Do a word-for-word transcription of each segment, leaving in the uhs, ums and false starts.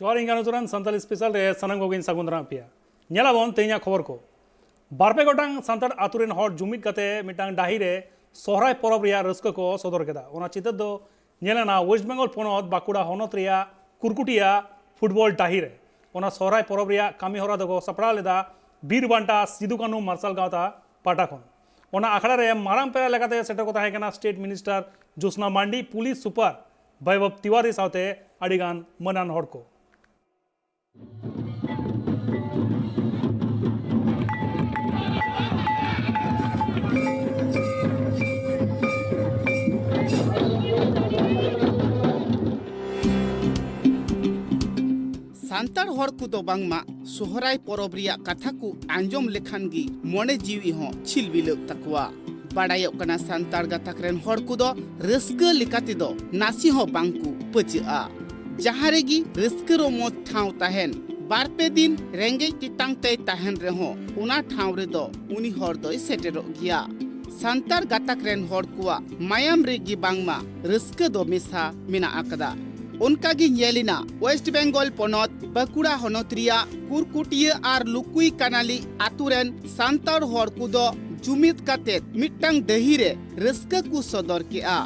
ᱡᱚᱦᱟᱨ, ᱤᱧ ᱜᱟᱱᱚᱛᱩᱨᱟᱱ ᱥᱟᱱᱛᱟᱲᱤ ᱥᱯᱮᱥᱟᱞ ᱨᱮ ᱥᱟᱱᱟᱢ ᱠᱚᱜᱮᱧ ᱥᱟᱹᱜᱩᱱ ᱫᱟᱨᱟᱢ ᱯᱮᱭᱟ᱾ ᱧᱮᱞᱟᱵᱚᱱ ᱛᱮᱦᱮᱧᱟᱜ ᱠᱷᱚᱵᱚᱨ ᱠᱚ᱾ ᱵᱟᱨᱯᱮ ᱜᱚᱴᱟᱝ ᱥᱟᱱᱛᱟᱲ ᱟᱛᱳ ᱨᱮᱱ ᱦᱚᱲ ᱡᱩᱢᱤᱫ ᱠᱟᱛᱮ ᱢᱤᱫᱴᱟᱝ ᱰᱟᱹᱦᱤ ᱨᱮ ᱥᱚᱦᱨᱟᱭ ᱯᱚᱨᱚᱵᱽ ᱨᱮᱭᱟᱜ ᱨᱟᱹᱥᱠᱟᱹ ᱠᱚ ᱥᱚᱫᱚᱨ ᱠᱮᱫᱟ᱾ ᱚᱱᱟ ᱪᱤᱛᱟᱹᱨ ᱫᱚ ᱧᱮᱞ ᱮᱱᱟ ᱳᱭᱮᱥᱴ ᱵᱮᱝᱜᱚᱞ ᱯᱚᱱᱚᱛ ᱵᱟᱸᱠᱩᱲᱟ ᱦᱚᱱᱚᱛ ᱨᱮᱭᱟᱜ ᱠᱩᱨᱠᱩᱴᱤᱭᱟ ᱯᱷᱩᱴᱵᱚᱞ ᱰᱟᱹᱦᱤ ᱨᱮ᱾ ᱚᱱᱟ ᱥᱚᱦᱨᱟᱭ ᱯᱚᱨᱚᱵᱽ ᱨᱮᱭᱟᱜ ᱠᱟᱹᱢᱤ ᱦᱚᱨᱟ ᱫᱚᱠᱚ ᱥᱟᱯᱲᱟᱣ ᱞᱮᱫᱟ ᱵᱤᱨ ᱵᱟᱱᱴᱟ ᱥᱤᱫᱩ ᱠᱟᱹᱱᱦᱩ ᱢᱟᱨᱥᱟᱞ ᱜᱟᱶᱛᱟ ᱯᱟᱦᱴᱟ ᱠᱷᱚᱱ᱾ ᱚᱱᱟ ᱟᱠᱷᱲᱟ ᱨᱮ ᱢᱟᱨᱟᱝ ᱯᱮᱲᱟ ᱞᱮᱠᱟᱛᱮ ᱥᱮᱴᱮᱨ ᱠᱚ ᱛᱟᱦᱮᱸ ᱠᱟᱱᱟ ᱥᱴᱮᱴ ᱢᱤᱱᱤᱥᱴᱟᱨ ᱡᱳᱥᱱᱟ ᱢᱟᱱᱰᱤ, ᱯᱩᱞᱤᱥ ᱥᱩᱯᱟᱨ ᱵᱚᱭᱵᱷᱚᱵ ᱛᱤᱣᱟᱨᱤ ᱥᱟᱶᱛᱮ ᱟᱹᱰᱤᱜᱟᱱ ᱢᱟᱹᱱᱟᱱ ᱦᱚᱲ ᱠᱚ᱾ ᱥᱟᱱᱛᱟᱲ ᱦᱚᱲ ᱠᱚᱫᱚ ᱵᱟᱝᱢᱟ ᱥᱚᱦᱨᱟᱭ ᱯᱚᱨᱚᱵᱽ ᱨᱮᱭᱟᱜ ᱠᱟᱛᱷᱟ ᱠᱚ ᱟᱸᱡᱚᱢ ᱞᱮᱠᱷᱟᱱ ᱜᱮ ᱢᱚᱱᱮ ᱡᱤᱣᱤ ᱦᱚᱸ ᱪᱷᱤᱞᱵᱤᱞᱟᱹᱜ ᱛᱟᱠᱚᱣᱟ᱾ ᱵᱟᱲᱟᱭᱚᱜ ᱠᱟᱱᱟ, ᱥᱟᱱᱛᱟᱲ ᱜᱟᱛᱟᱠ ᱨᱮᱱ ᱦᱚᱲ ᱠᱚᱫᱚ ᱨᱟᱹᱥᱠᱟᱹ ᱞᱮᱠᱟ ᱛᱮᱫᱚ ᱱᱟᱥᱮ ᱦᱚᱸ ᱵᱟᱝ ᱠᱚ ᱯᱟᱹᱪᱟᱹᱜᱼᱟ᱾ ᱡᱟᱦᱟᱸ ᱨᱮᱜᱮ ᱨᱟᱹᱥᱠᱟᱹ ᱨᱚᱢᱚᱡᱽ ᱴᱷᱟᱶ ᱛᱟᱦᱮᱱ, ᱵᱟᱨ ᱯᱮ ᱫᱤᱱ ᱨᱮᱸᱜᱮᱡ ᱛᱮᱛᱟᱝ ᱛᱮᱭ ᱛᱟᱦᱮᱱ ᱨᱮᱦᱚᱸ, ᱚᱱᱟ ᱴᱷᱟᱶ ᱨᱮᱫᱚ ᱩᱱᱤ ᱦᱚᱲ ᱫᱚᱭ ᱥᱮᱴᱮᱨᱚᱜ ᱜᱮᱭᱟ᱾ ᱥᱟᱱᱛᱟᱲ ᱜᱟᱛᱟᱠ ᱨᱮᱱ ᱦᱚᱲ ᱠᱚᱣᱟᱜ ᱢᱟᱭᱟᱢ ᱨᱮᱜᱮ ᱵᱟᱝᱢᱟ ᱨᱟᱹᱥᱠᱟᱹ ᱫᱚ ᱢᱮᱥᱟ ᱢᱮᱱᱟᱜ ᱟᱠᱟᱫᱟ᱾ ᱚᱱᱠᱟ ᱜᱮ ᱧᱮᱞ ᱮᱱᱟ, ᱳᱭᱮᱥᱴ ᱵᱮᱝᱜᱚᱞ ᱯᱚᱱᱚᱛ ᱵᱟᱸᱠᱩᱲᱟ ᱦᱚᱱᱚᱛ ᱨᱮᱭᱟᱜ ᱠᱩᱨᱠᱩᱴᱤᱭᱟᱹ ᱟᱨ ᱞᱩᱠᱩᱭ ᱠᱟᱱᱟᱞᱤ ᱟᱛᱳ ᱨᱮᱱ ᱥᱟᱱᱛᱟᱲ ᱦᱚᱲ ᱠᱚᱫᱚ ᱡᱩᱢᱤᱫ ᱠᱟᱛᱮ ᱢᱤᱫᱴᱟᱝ ᱰᱟᱹᱦᱤ ᱨᱮ ᱨᱟᱹᱥᱠᱟᱹ ᱠᱚ ᱥᱚᱫᱚᱨ ᱠᱮᱜᱼᱟ᱾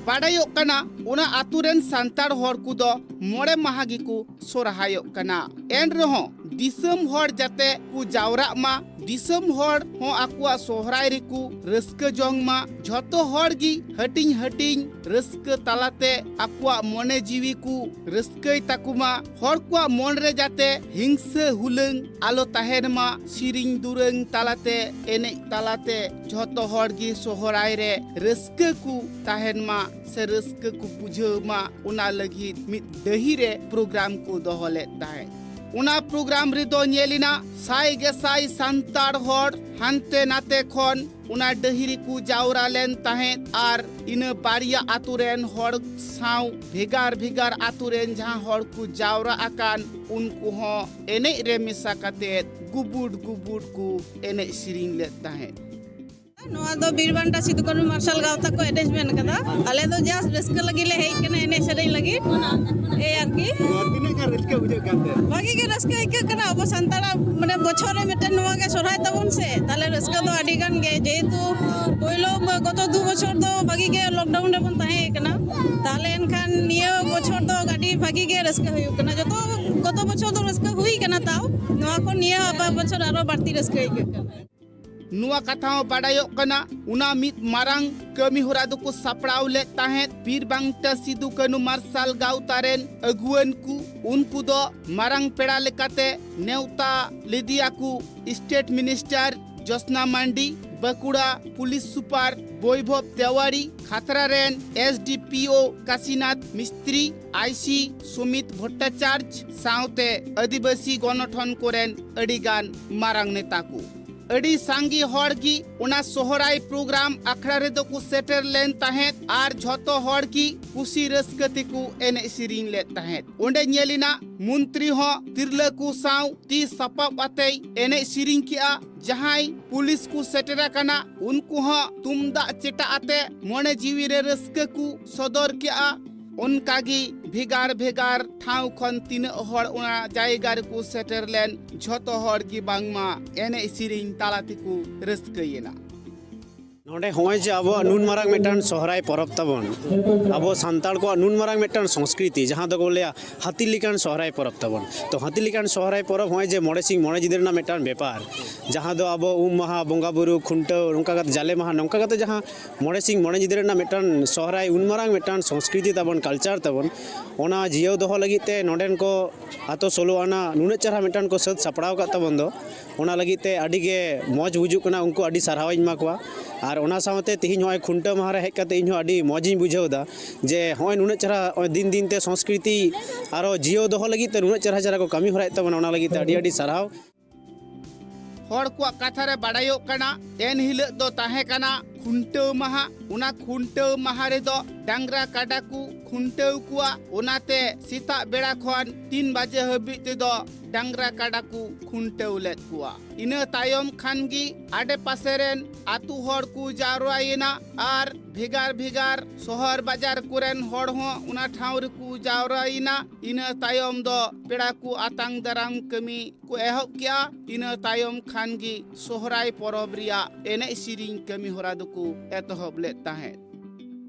ᱵᱟᱰᱟᱭᱚᱜ ᱠᱟᱱᱟ, ᱚᱱᱟ ᱟᱛᱳ ᱨᱮᱱ ᱥᱟᱱᱛᱟᱲ ᱦᱚᱲ ᱠᱚᱫᱚ ᱢᱚᱬᱮ ᱢᱟᱦᱟ ᱜᱮᱠᱚ ᱥᱚᱨᱦᱟᱭᱚᱜ ᱠᱟᱱᱟ᱾ ᱮᱱ ᱨᱮᱦᱚᱸ ᱫᱤᱥᱚᱢ ᱦᱚᱲ ᱡᱟᱛᱮ ᱠᱚ ᱡᱟᱣᱨᱟᱜ ᱢᱟ, ᱫᱤᱥᱚᱢ ᱦᱚᱲ ᱦᱚᱸ ᱟᱠᱚᱣᱟᱜ ᱥᱚᱦᱨᱟᱭ ᱨᱮᱠᱚ ᱨᱟᱹᱥᱠᱟᱹ ᱡᱚᱝ ᱢᱟ, ᱡᱷᱚᱛᱚ ᱦᱚᱲ ᱜᱮ ᱦᱟᱹᱴᱤᱧ ᱦᱟᱹᱴᱤᱧ ᱨᱟᱹᱥᱠᱟᱹ ᱛᱟᱞᱟᱛᱮ ᱟᱠᱚᱣᱟᱜ ᱢᱚᱱᱮ ᱡᱤᱣᱤ ᱠᱚ ᱨᱟᱹᱥᱠᱟᱹᱭ ᱛᱟᱠᱚ ᱢᱟ, ᱦᱚᱲ ᱠᱚᱣᱟᱜ ᱢᱚᱱ ᱨᱮ ᱡᱟᱛᱮ ᱦᱤᱝᱥᱟᱹ ᱦᱩᱞᱟᱹᱝ ᱟᱞᱚ ᱛᱟᱦᱮᱱ ᱢᱟ, ᱥᱮᱨᱮᱧ ᱫᱩᱨᱟᱹᱝ ᱛᱟᱞᱟᱛᱮ, ᱮᱱᱮᱡ ᱛᱟᱞᱟᱛᱮ ᱡᱷᱚᱛᱚ ᱦᱚᱲ ᱜᱮ ᱥᱚᱦᱨᱟᱭ ᱨᱮ ᱨᱟᱹᱥᱠᱟᱹ ᱠᱚ ᱛᱟᱦᱮᱱ ᱢᱟ ᱥᱮ ᱨᱟᱹᱥᱠᱟᱹ ᱠᱚ ᱵᱩᱡᱷᱟᱹᱣ ᱢᱟ, ᱚᱱᱟ ᱞᱟᱹᱜᱤᱫ ᱢᱤᱫ ᱰᱟᱹᱦᱤ ᱨᱮ ᱯᱨᱳᱜᱨᱟᱢ ᱠᱚ ᱫᱚᱦᱚ ᱞᱮᱫ ᱛᱟᱦᱮᱸᱫ᱾ ᱚᱱᱟ ᱯᱨᱳᱜᱨᱟᱢ ᱨᱮᱫᱚ ᱧᱮᱞ ᱮᱱᱟ, ᱥᱟᱭ ᱜᱮᱥᱟᱭ ᱥᱟᱱᱛᱟᱲ ᱦᱚᱲ ᱦᱟᱱᱛᱮ ᱱᱟᱛᱮ ᱠᱷᱚᱱ ᱚᱱᱟ ᱰᱟᱹᱦᱤ ᱨᱮᱠᱚ ᱡᱟᱣᱨᱟ ᱞᱮᱱ ᱛᱟᱦᱮᱸᱫ ᱟᱨ ᱤᱱᱟᱹ ᱵᱟᱨᱭᱟ ᱟᱛᱳ ᱨᱮᱱ ᱦᱚᱲ ᱥᱟᱶ ᱵᱷᱮᱜᱟᱨ ᱵᱷᱮᱜᱟᱨ ᱟᱛᱳ ᱨᱮᱱ ᱡᱟᱦᱟᱸ ᱦᱚᱲ ᱠᱚ ᱡᱟᱣᱨᱟ ᱟᱠᱟᱱ, ᱩᱱᱠᱩ ᱦᱚᱸ ᱮᱱᱮᱡ ᱨᱮ ᱢᱮᱥᱟ ᱠᱟᱛᱮᱫ ᱜᱩᱵᱩᱰ ᱜᱩᱵᱩᱰ ᱠᱚ ᱮᱱᱮᱡ ᱥᱮᱨᱮᱧ ᱞᱮᱫ ᱛᱟᱦᱮᱸᱫ᱾ ᱱᱚᱣᱟ ᱫᱚ ᱵᱤᱨ ᱵᱟᱱᱴᱟ ᱥᱤᱫᱩ ᱠᱟᱹᱱᱦᱩ ᱢᱟᱨᱥᱟᱞ ᱜᱟᱶᱛᱟ ᱠᱚ ᱮᱨᱮᱧᱡᱽᱢᱮᱱᱴ ᱟᱠᱟᱫᱟ᱾ ᱟᱞᱮ ᱫᱚ ᱡᱟᱥᱴ ᱨᱟᱹᱥᱠᱟᱹ ᱞᱟᱹᱜᱤᱫ ᱞᱮ ᱦᱮᱡ ᱟᱠᱟᱱᱟ, ᱮᱱᱮᱡ ᱥᱮᱨᱮᱧ ᱞᱟᱹᱜᱤᱫ, ᱮᱭ ᱟᱨᱠᱤ᱾ ᱛᱤᱱᱟᱹᱜ ᱜᱟᱱ ᱨᱟᱹᱥᱠᱟᱹ ᱵᱩᱡᱷᱟᱹᱜ ᱠᱟᱱ ᱛᱮ? ᱵᱷᱟᱜᱤ ᱜᱮ ᱨᱟᱹᱥᱠᱟᱹ ᱟᱹᱭᱠᱟᱹᱜ ᱠᱟᱱᱟ᱾ ᱟᱵᱚ ᱥᱟᱱᱛᱟᱲᱟᱜ ᱢᱟᱱᱮ ᱵᱚᱪᱷᱚᱨ ᱨᱮ ᱢᱤᱫᱴᱮᱱ ᱱᱚᱣᱟ ᱜᱮ ᱥᱚᱨᱦᱟᱭ ᱛᱟᱵᱚᱱ ᱥᱮ, ᱛᱟᱦᱞᱮ ᱨᱟᱹᱥᱠᱟᱹ ᱫᱚ ᱟᱹᱰᱤ ᱜᱟᱱ ᱜᱮ, ᱡᱮᱦᱮᱛᱩ ᱯᱳᱭᱞᱳ ᱜᱚᱛᱚ ᱫᱩ ᱵᱚᱪᱷᱚᱨ ᱫᱚ ᱵᱷᱟᱜᱤ ᱜᱮ ᱞᱚᱠᱰᱟᱣᱩᱱ ᱨᱮᱵᱚᱱ ᱛᱟᱦᱮᱸ ᱠᱟᱱᱟ᱾ ᱛᱟᱦᱞᱮ ᱮᱱᱠᱷᱟᱱ ᱱᱤᱭᱟᱹ ᱵᱚᱪᱷᱚᱨ ᱫᱚ ᱟᱹᱰᱤ ᱵᱷᱟᱜᱤ ᱜᱮ ᱨᱟᱹᱥᱠᱟᱹ ᱦᱩᱭᱩᱜ ᱠᱟᱱᱟ᱾ ᱡᱚᱛᱚ ᱜᱚᱛᱚ ᱵᱚᱪᱷᱚᱨ ᱫᱚ ᱨᱟᱹᱥᱠᱟᱹ ᱦᱩᱭ ᱠᱟᱱᱟ, ᱛᱟᱣ ᱱᱚᱣᱟ ᱠᱷᱚᱱ ᱱᱤᱭᱟᱹ ᱵᱚᱪᱷᱚᱨ ᱟᱨᱚ ᱵᱟᱹᱲᱛᱤ ᱨᱟᱹᱥᱠᱟᱹ ᱟᱹᱭᱠᱟᱹᱜ ᱠᱟᱱᱟ᱾ ᱱᱚᱣᱟ ᱠᱟᱛᱷᱟ ᱦᱚᱸ ᱵᱟᱰᱟᱭᱚᱜ ᱠᱟᱱᱟ, ᱚᱱᱟ ᱢᱤᱫ ᱢᱟᱨᱟᱝ ᱠᱟᱹᱢᱤ ᱦᱚᱨᱟ ᱫᱚᱠᱚ ᱥᱟᱯᱲᱟᱣ ᱞᱮᱫ ᱛᱟᱦᱮᱸᱫ ᱵᱤᱨ ᱵᱟᱝᱴᱟ ᱥᱤᱫᱩ ᱠᱟᱹᱱᱩ ᱢᱟᱨᱥᱟᱞ ᱜᱟᱶᱛᱟ ᱨᱮᱱ ᱟᱹᱜᱩᱣᱟᱹᱱ ᱠᱚ᱾ ᱩᱱᱠᱩ ᱫᱚ ᱢᱟᱨᱟᱝ ᱯᱮᱲᱟ ᱞᱮᱠᱟᱛᱮ ᱱᱮᱣᱛᱟ ᱞᱮᱫᱮᱭᱟᱠᱚ ᱥᱴᱮᱴ ᱢᱤᱱᱤᱥᱴᱟᱨ ᱡᱳᱥᱱᱟ ᱢᱟᱱᱰᱤ, ᱵᱟᱸᱠᱩᱲᱟ ᱯᱩᱞᱤᱥ ᱥᱩᱯᱟᱨ ᱵᱳᱭᱵᱷᱚᱵ ᱛᱮᱣᱟᱨᱤ, ᱠᱷᱟᱛᱲᱟ ᱨᱮᱱ ᱮᱥ ᱰᱤ ᱯᱤ ᱳ ᱠᱟᱥᱤᱱᱟᱛᱷ ᱢᱤᱥᱛᱨᱤ, ᱟᱭ ᱥᱤ ᱥᱩᱢᱤᱛ ᱵᱷᱚᱴᱴᱟᱪᱟᱨᱡᱽ ᱥᱟᱶᱛᱮ ᱟᱹᱫᱤᱵᱟᱹᱥᱤ ᱜᱚᱱᱚᱴᱷᱚᱱ ᱠᱚᱨᱮᱱ ᱟᱹᱰᱤᱜᱟᱱ ᱢᱟᱨᱟᱝ ᱱᱮᱛᱟ ᱠᱚ᱾ ᱟᱹᱰᱤ ᱥᱟᱸᱜᱮ ᱦᱚᱲ ᱜᱮ ᱚᱱᱟ ᱥᱚᱦᱨᱟᱭ ᱯᱨᱳᱜᱨᱟᱢ ᱟᱠᱷᱲᱟ ᱨᱮᱫᱚ ᱠᱚ ᱥᱮᱴᱮᱨ ᱞᱮᱱ ᱛᱟᱦᱮᱸᱫ ᱟᱨ ᱡᱷᱚᱛᱚ ᱦᱚᱲ ᱜᱮ ᱠᱩᱥᱤ ᱨᱟᱹᱥᱠᱟᱹ ᱛᱮᱠᱚ ᱮᱱᱮᱡ ᱥᱮᱨᱮᱧ ᱞᱮᱫ ᱛᱟᱦᱮᱸᱫ᱾ ᱚᱸᱰᱮ ᱧᱮᱞ ᱮᱱᱟ ᱢᱚᱱᱛᱨᱤ ᱦᱚᱸ ᱛᱤᱨᱞᱟᱹ ᱠᱚ ᱥᱟᱶ ᱛᱤ ᱥᱟᱯᱟᱵ ᱟᱛᱮᱭ ᱮᱱᱮᱡ ᱥᱮᱨᱮᱧ ᱠᱮᱜᱼᱟ᱾ ᱡᱟᱦᱟᱸᱭ ᱯᱩᱞᱤᱥ ᱠᱚ ᱥᱮᱴᱮᱨ ᱟᱠᱟᱱᱟ, ᱩᱱᱠᱩ ᱦᱚᱸ ᱛᱩᱢᱫᱟᱜ ᱪᱮᱴᱟᱜ ᱟᱛᱮ ᱢᱚᱱᱮ ᱡᱤᱣᱤ ᱨᱮ ᱨᱟᱹᱥᱠᱟᱹ ᱠᱚ ᱥᱚᱫᱚᱨ ᱠᱮᱜᱼᱟ᱾ ᱚᱱᱠᱟᱜᱮ ᱵᱷᱮᱜᱟᱨ ᱵᱷᱮᱜᱟᱨ ᱴᱷᱟᱶ ᱠᱷᱚᱱ ᱛᱤᱱᱟᱹᱜ ᱦᱚᱲ ᱚᱱᱟ ᱡᱟᱭᱜᱟ ᱨᱮᱠᱚ ᱥᱮᱴᱮᱨ ᱞᱮᱱ, ᱡᱷᱚᱛᱚ ᱦᱚᱲ ᱜᱮ ᱵᱟᱝᱢᱟ ᱮᱱᱮᱡ ᱥᱮᱨᱮᱧ ᱛᱟᱞᱟ ᱛᱮᱠᱚ ᱨᱟᱹᱥᱠᱟᱹᱭᱮᱱᱟ᱾ ᱱᱚᱰᱮ ᱦᱚᱸᱜᱼᱚᱭ ᱡᱮ ᱟᱵᱚᱣᱟᱜ ᱱᱩᱱ ᱢᱟᱨᱟᱝ ᱢᱤᱫᱴᱟᱝ ᱥᱚᱦᱨᱟᱭ ᱯᱚᱨᱚᱵᱽ ᱛᱟᱵᱚᱱ, ᱟᱵᱚ ᱥᱟᱱᱛᱟᱲ ᱠᱚᱣᱟᱜ ᱱᱩᱱ ᱢᱟᱨᱟᱝ ᱢᱤᱫᱴᱟᱝ ᱥᱚᱝᱥᱠᱨᱤᱛᱤ, ᱡᱟᱦᱟᱸ ᱫᱚᱠᱚ ᱞᱟᱹᱭᱟ ᱦᱟᱹᱛᱤ ᱞᱮᱠᱟᱱ ᱥᱚᱦᱨᱟᱭ ᱯᱚᱨᱚᱵᱽ ᱛᱟᱵᱚᱱ᱾ ᱛᱚ ᱦᱟᱹᱛᱤ ᱞᱮᱠᱟᱱ ᱥᱚᱦᱨᱟᱭ ᱯᱚᱨᱚᱵᱽ ᱦᱚᱸᱜᱼᱚᱭ ᱡᱮ ᱢᱚᱬᱮ ᱥᱤᱧ ᱢᱚᱬᱮ ᱧᱤᱫᱟᱹ ᱨᱮᱱᱟᱜ ᱢᱤᱫᱴᱟᱝ ᱵᱮᱯᱟᱨ, ᱡᱟᱦᱟᱸ ᱫᱚ ᱟᱵᱚ ᱩᱢ ᱢᱟᱦᱟ, ᱵᱚᱸᱜᱟ ᱵᱩᱨᱩ, ᱠᱷᱩᱱᱴᱟᱹᱣ, ᱱᱚᱝᱠᱟ ᱠᱟᱛᱮ ᱡᱟᱞᱮ ᱢᱟᱦᱟ, ᱱᱚᱝᱠᱟ ᱠᱟᱛᱮ ᱡᱟᱦᱟᱸ ᱢᱚᱬᱮ ᱥᱤᱧ ᱢᱚᱬᱮ ᱧᱤᱫᱟᱹ ᱨᱮᱱᱟᱜ ᱢᱤᱫᱴᱟᱝ ᱥᱚᱦᱨᱟᱭ, ᱩᱱ ᱢᱟᱨᱟᱝ ᱢᱤᱫᱴᱟᱝ ᱥᱚᱝᱥᱠᱨᱤᱛᱤ ᱛᱟᱵᱚᱱ, ᱠᱟᱞᱪᱟᱨ ᱛᱟᱵᱚᱱ, ᱚᱱᱟ ᱡᱤᱭᱟᱹᱣ ᱫᱚᱦᱚ ᱞᱟᱹᱜᱤᱫ ᱛᱮ ᱱᱚᱰᱮᱱ ᱠᱚ ᱟᱛᱳ ᱥᱳᱞᱳ ᱟᱱᱟ ᱱᱩᱱᱟᱹᱜ ᱪᱮᱦᱨᱟ ᱢᱤᱫᱴᱟᱝ ᱠᱚ ᱥᱟᱹᱛ ᱥᱟᱯᱲᱟᱣ ᱟᱠᱟᱫ ᱛᱟᱵᱚᱱ ᱫᱚ, ᱚᱱᱟ ᱞᱟᱹᱜᱤᱫ ᱛᱮ ᱟᱹᱰᱤ ᱜᱮ ᱢᱚᱡᱽ ᱵᱩᱡᱩᱜ ᱠᱟᱱᱟ, ᱩᱱᱠᱩ ᱟᱹᱰᱤ ᱥᱟᱨᱦᱟᱣ ᱤᱧ ᱮᱢᱟ ᱠᱚᱣᱟ᱾ ᱟᱨ ᱚᱱᱟ ᱥᱟᱶᱛᱮ ᱛᱤᱦᱤᱧ ᱦᱚᱸᱜᱼᱚᱭ ᱠᱷᱩᱱᱴᱟᱹᱣ ᱢᱟᱦᱟ ᱨᱮ ᱦᱮᱡ ᱠᱟᱛᱮ ᱤᱧ ᱦᱚᱸ ᱟᱹᱰᱤ ᱢᱚᱡᱽ ᱤᱧ ᱵᱩᱡᱷᱟᱹᱣ ᱮᱫᱟ, ᱡᱮ ᱦᱚᱸᱜᱼᱚᱭ ᱱᱩᱱᱟᱹᱜ ᱪᱮᱦᱨᱟ ᱦᱚᱸᱜᱼᱚᱭ ᱫᱤᱱ ᱫᱤᱱ ᱛᱮ ᱥᱚᱝᱥᱠᱨᱤᱛᱤ ᱟᱨᱚ ᱡᱤᱭᱟᱹᱣ ᱫᱚᱦᱚ ᱞᱟᱹᱜᱤᱫ ᱛᱮ ᱱᱩᱱᱟᱹᱜ ᱪᱮᱦᱨᱟ ᱪᱮᱦᱨᱟ ᱠᱚ ᱠᱟᱹᱢᱤ ᱦᱚᱨᱟᱭᱮᱫ ᱛᱟᱵᱚᱱᱟ, ᱚᱱᱟ ᱞᱟᱹᱜᱤᱫ ᱛᱮ ᱟᱹᱰᱤ ᱟᱹᱰᱤ ᱥᱟᱨᱦᱟᱣ᱾ ᱦᱚᱲ ᱠᱚᱣᱟᱜ ᱠᱟᱛᱷᱟ ᱨᱮ ᱵᱟᱰᱟᱭᱚᱜ ᱠᱟᱱᱟ, ᱮᱱ ᱦᱤᱞᱳᱜ ᱫᱚ ᱛᱟᱦᱮᱸ ᱠᱟᱱᱟ ᱠᱷᱩᱱᱴᱟᱹᱣ ᱢᱟᱦᱟ᱾ ᱚᱱᱟ ᱠᱷᱩᱱᱴᱟᱹᱣ ᱢᱟᱦᱟ ᱨᱮᱫᱚ ᱰᱟᱝᱨᱟ ᱠᱟᱰᱟ ᱠᱚ ᱠᱷᱩᱱᱴᱟᱹᱣ ᱠᱚᱣᱟ᱾ ᱚᱱᱟᱛᱮ ᱥᱮᱛᱟᱜ ᱵᱮᱲᱟ ᱠᱷᱚᱱ ᱛᱤᱱ ᱵᱟᱡᱮ ᱦᱟᱹᱵᱤᱡ ᱛᱮᱫᱚ ᱰᱟᱝᱨᱟ ᱠᱟᱰᱟ ᱠᱚ ᱠᱷᱩᱱᱴᱟᱹᱣ ᱞᱮᱫ ᱠᱚᱣᱟ᱾ ᱤᱱᱟᱹ ᱛᱟᱭᱚᱢ ᱠᱷᱟᱱ ᱜᱮ ᱟᱰᱮ ᱯᱟᱥᱮ ᱨᱮᱱ ᱟᱹᱛᱩ ᱦᱚᱲ ᱠᱚ ᱡᱟᱣᱨᱟᱭᱮᱱᱟ ᱟᱨ ᱵᱷᱮᱜᱟᱨ ᱵᱷᱮᱜᱟᱨ ᱥᱚᱦᱚᱨ ᱵᱟᱡᱟᱨ ᱠᱚᱨᱮᱱ ᱦᱚᱲ ᱦᱚᱸ ᱚᱱᱟ ᱴᱷᱟᱶ ᱨᱮᱠᱚ ᱡᱟᱣᱨᱟᱭᱮᱱᱟ᱾ ᱤᱱᱟᱹ ᱛᱟᱭᱚᱢ ᱫᱚ ᱯᱮᱲᱟ ᱠᱚ ᱟᱛᱟᱝ ᱫᱟᱨᱟᱢ ᱠᱟᱹᱢᱤ ᱠᱚ ᱮᱦᱚᱵ ᱠᱮᱜᱼᱟ᱾ ᱤᱱᱟᱹ ᱛᱟᱭᱚᱢ ᱠᱷᱟᱱ ᱜᱮ ᱥᱚᱦᱨᱟᱭ ᱯᱚᱨᱚᱵᱽ ᱨᱮᱭᱟᱜ ᱮᱱᱮᱡ ᱥᱮᱨᱮᱧ ᱠᱟᱹᱢᱤ ᱦᱚᱨᱟ ᱫᱚᱠᱚ ᱮᱛᱚᱦᱚᱵ ᱞᱮᱫ ᱛᱟᱦᱮᱸᱫ᱾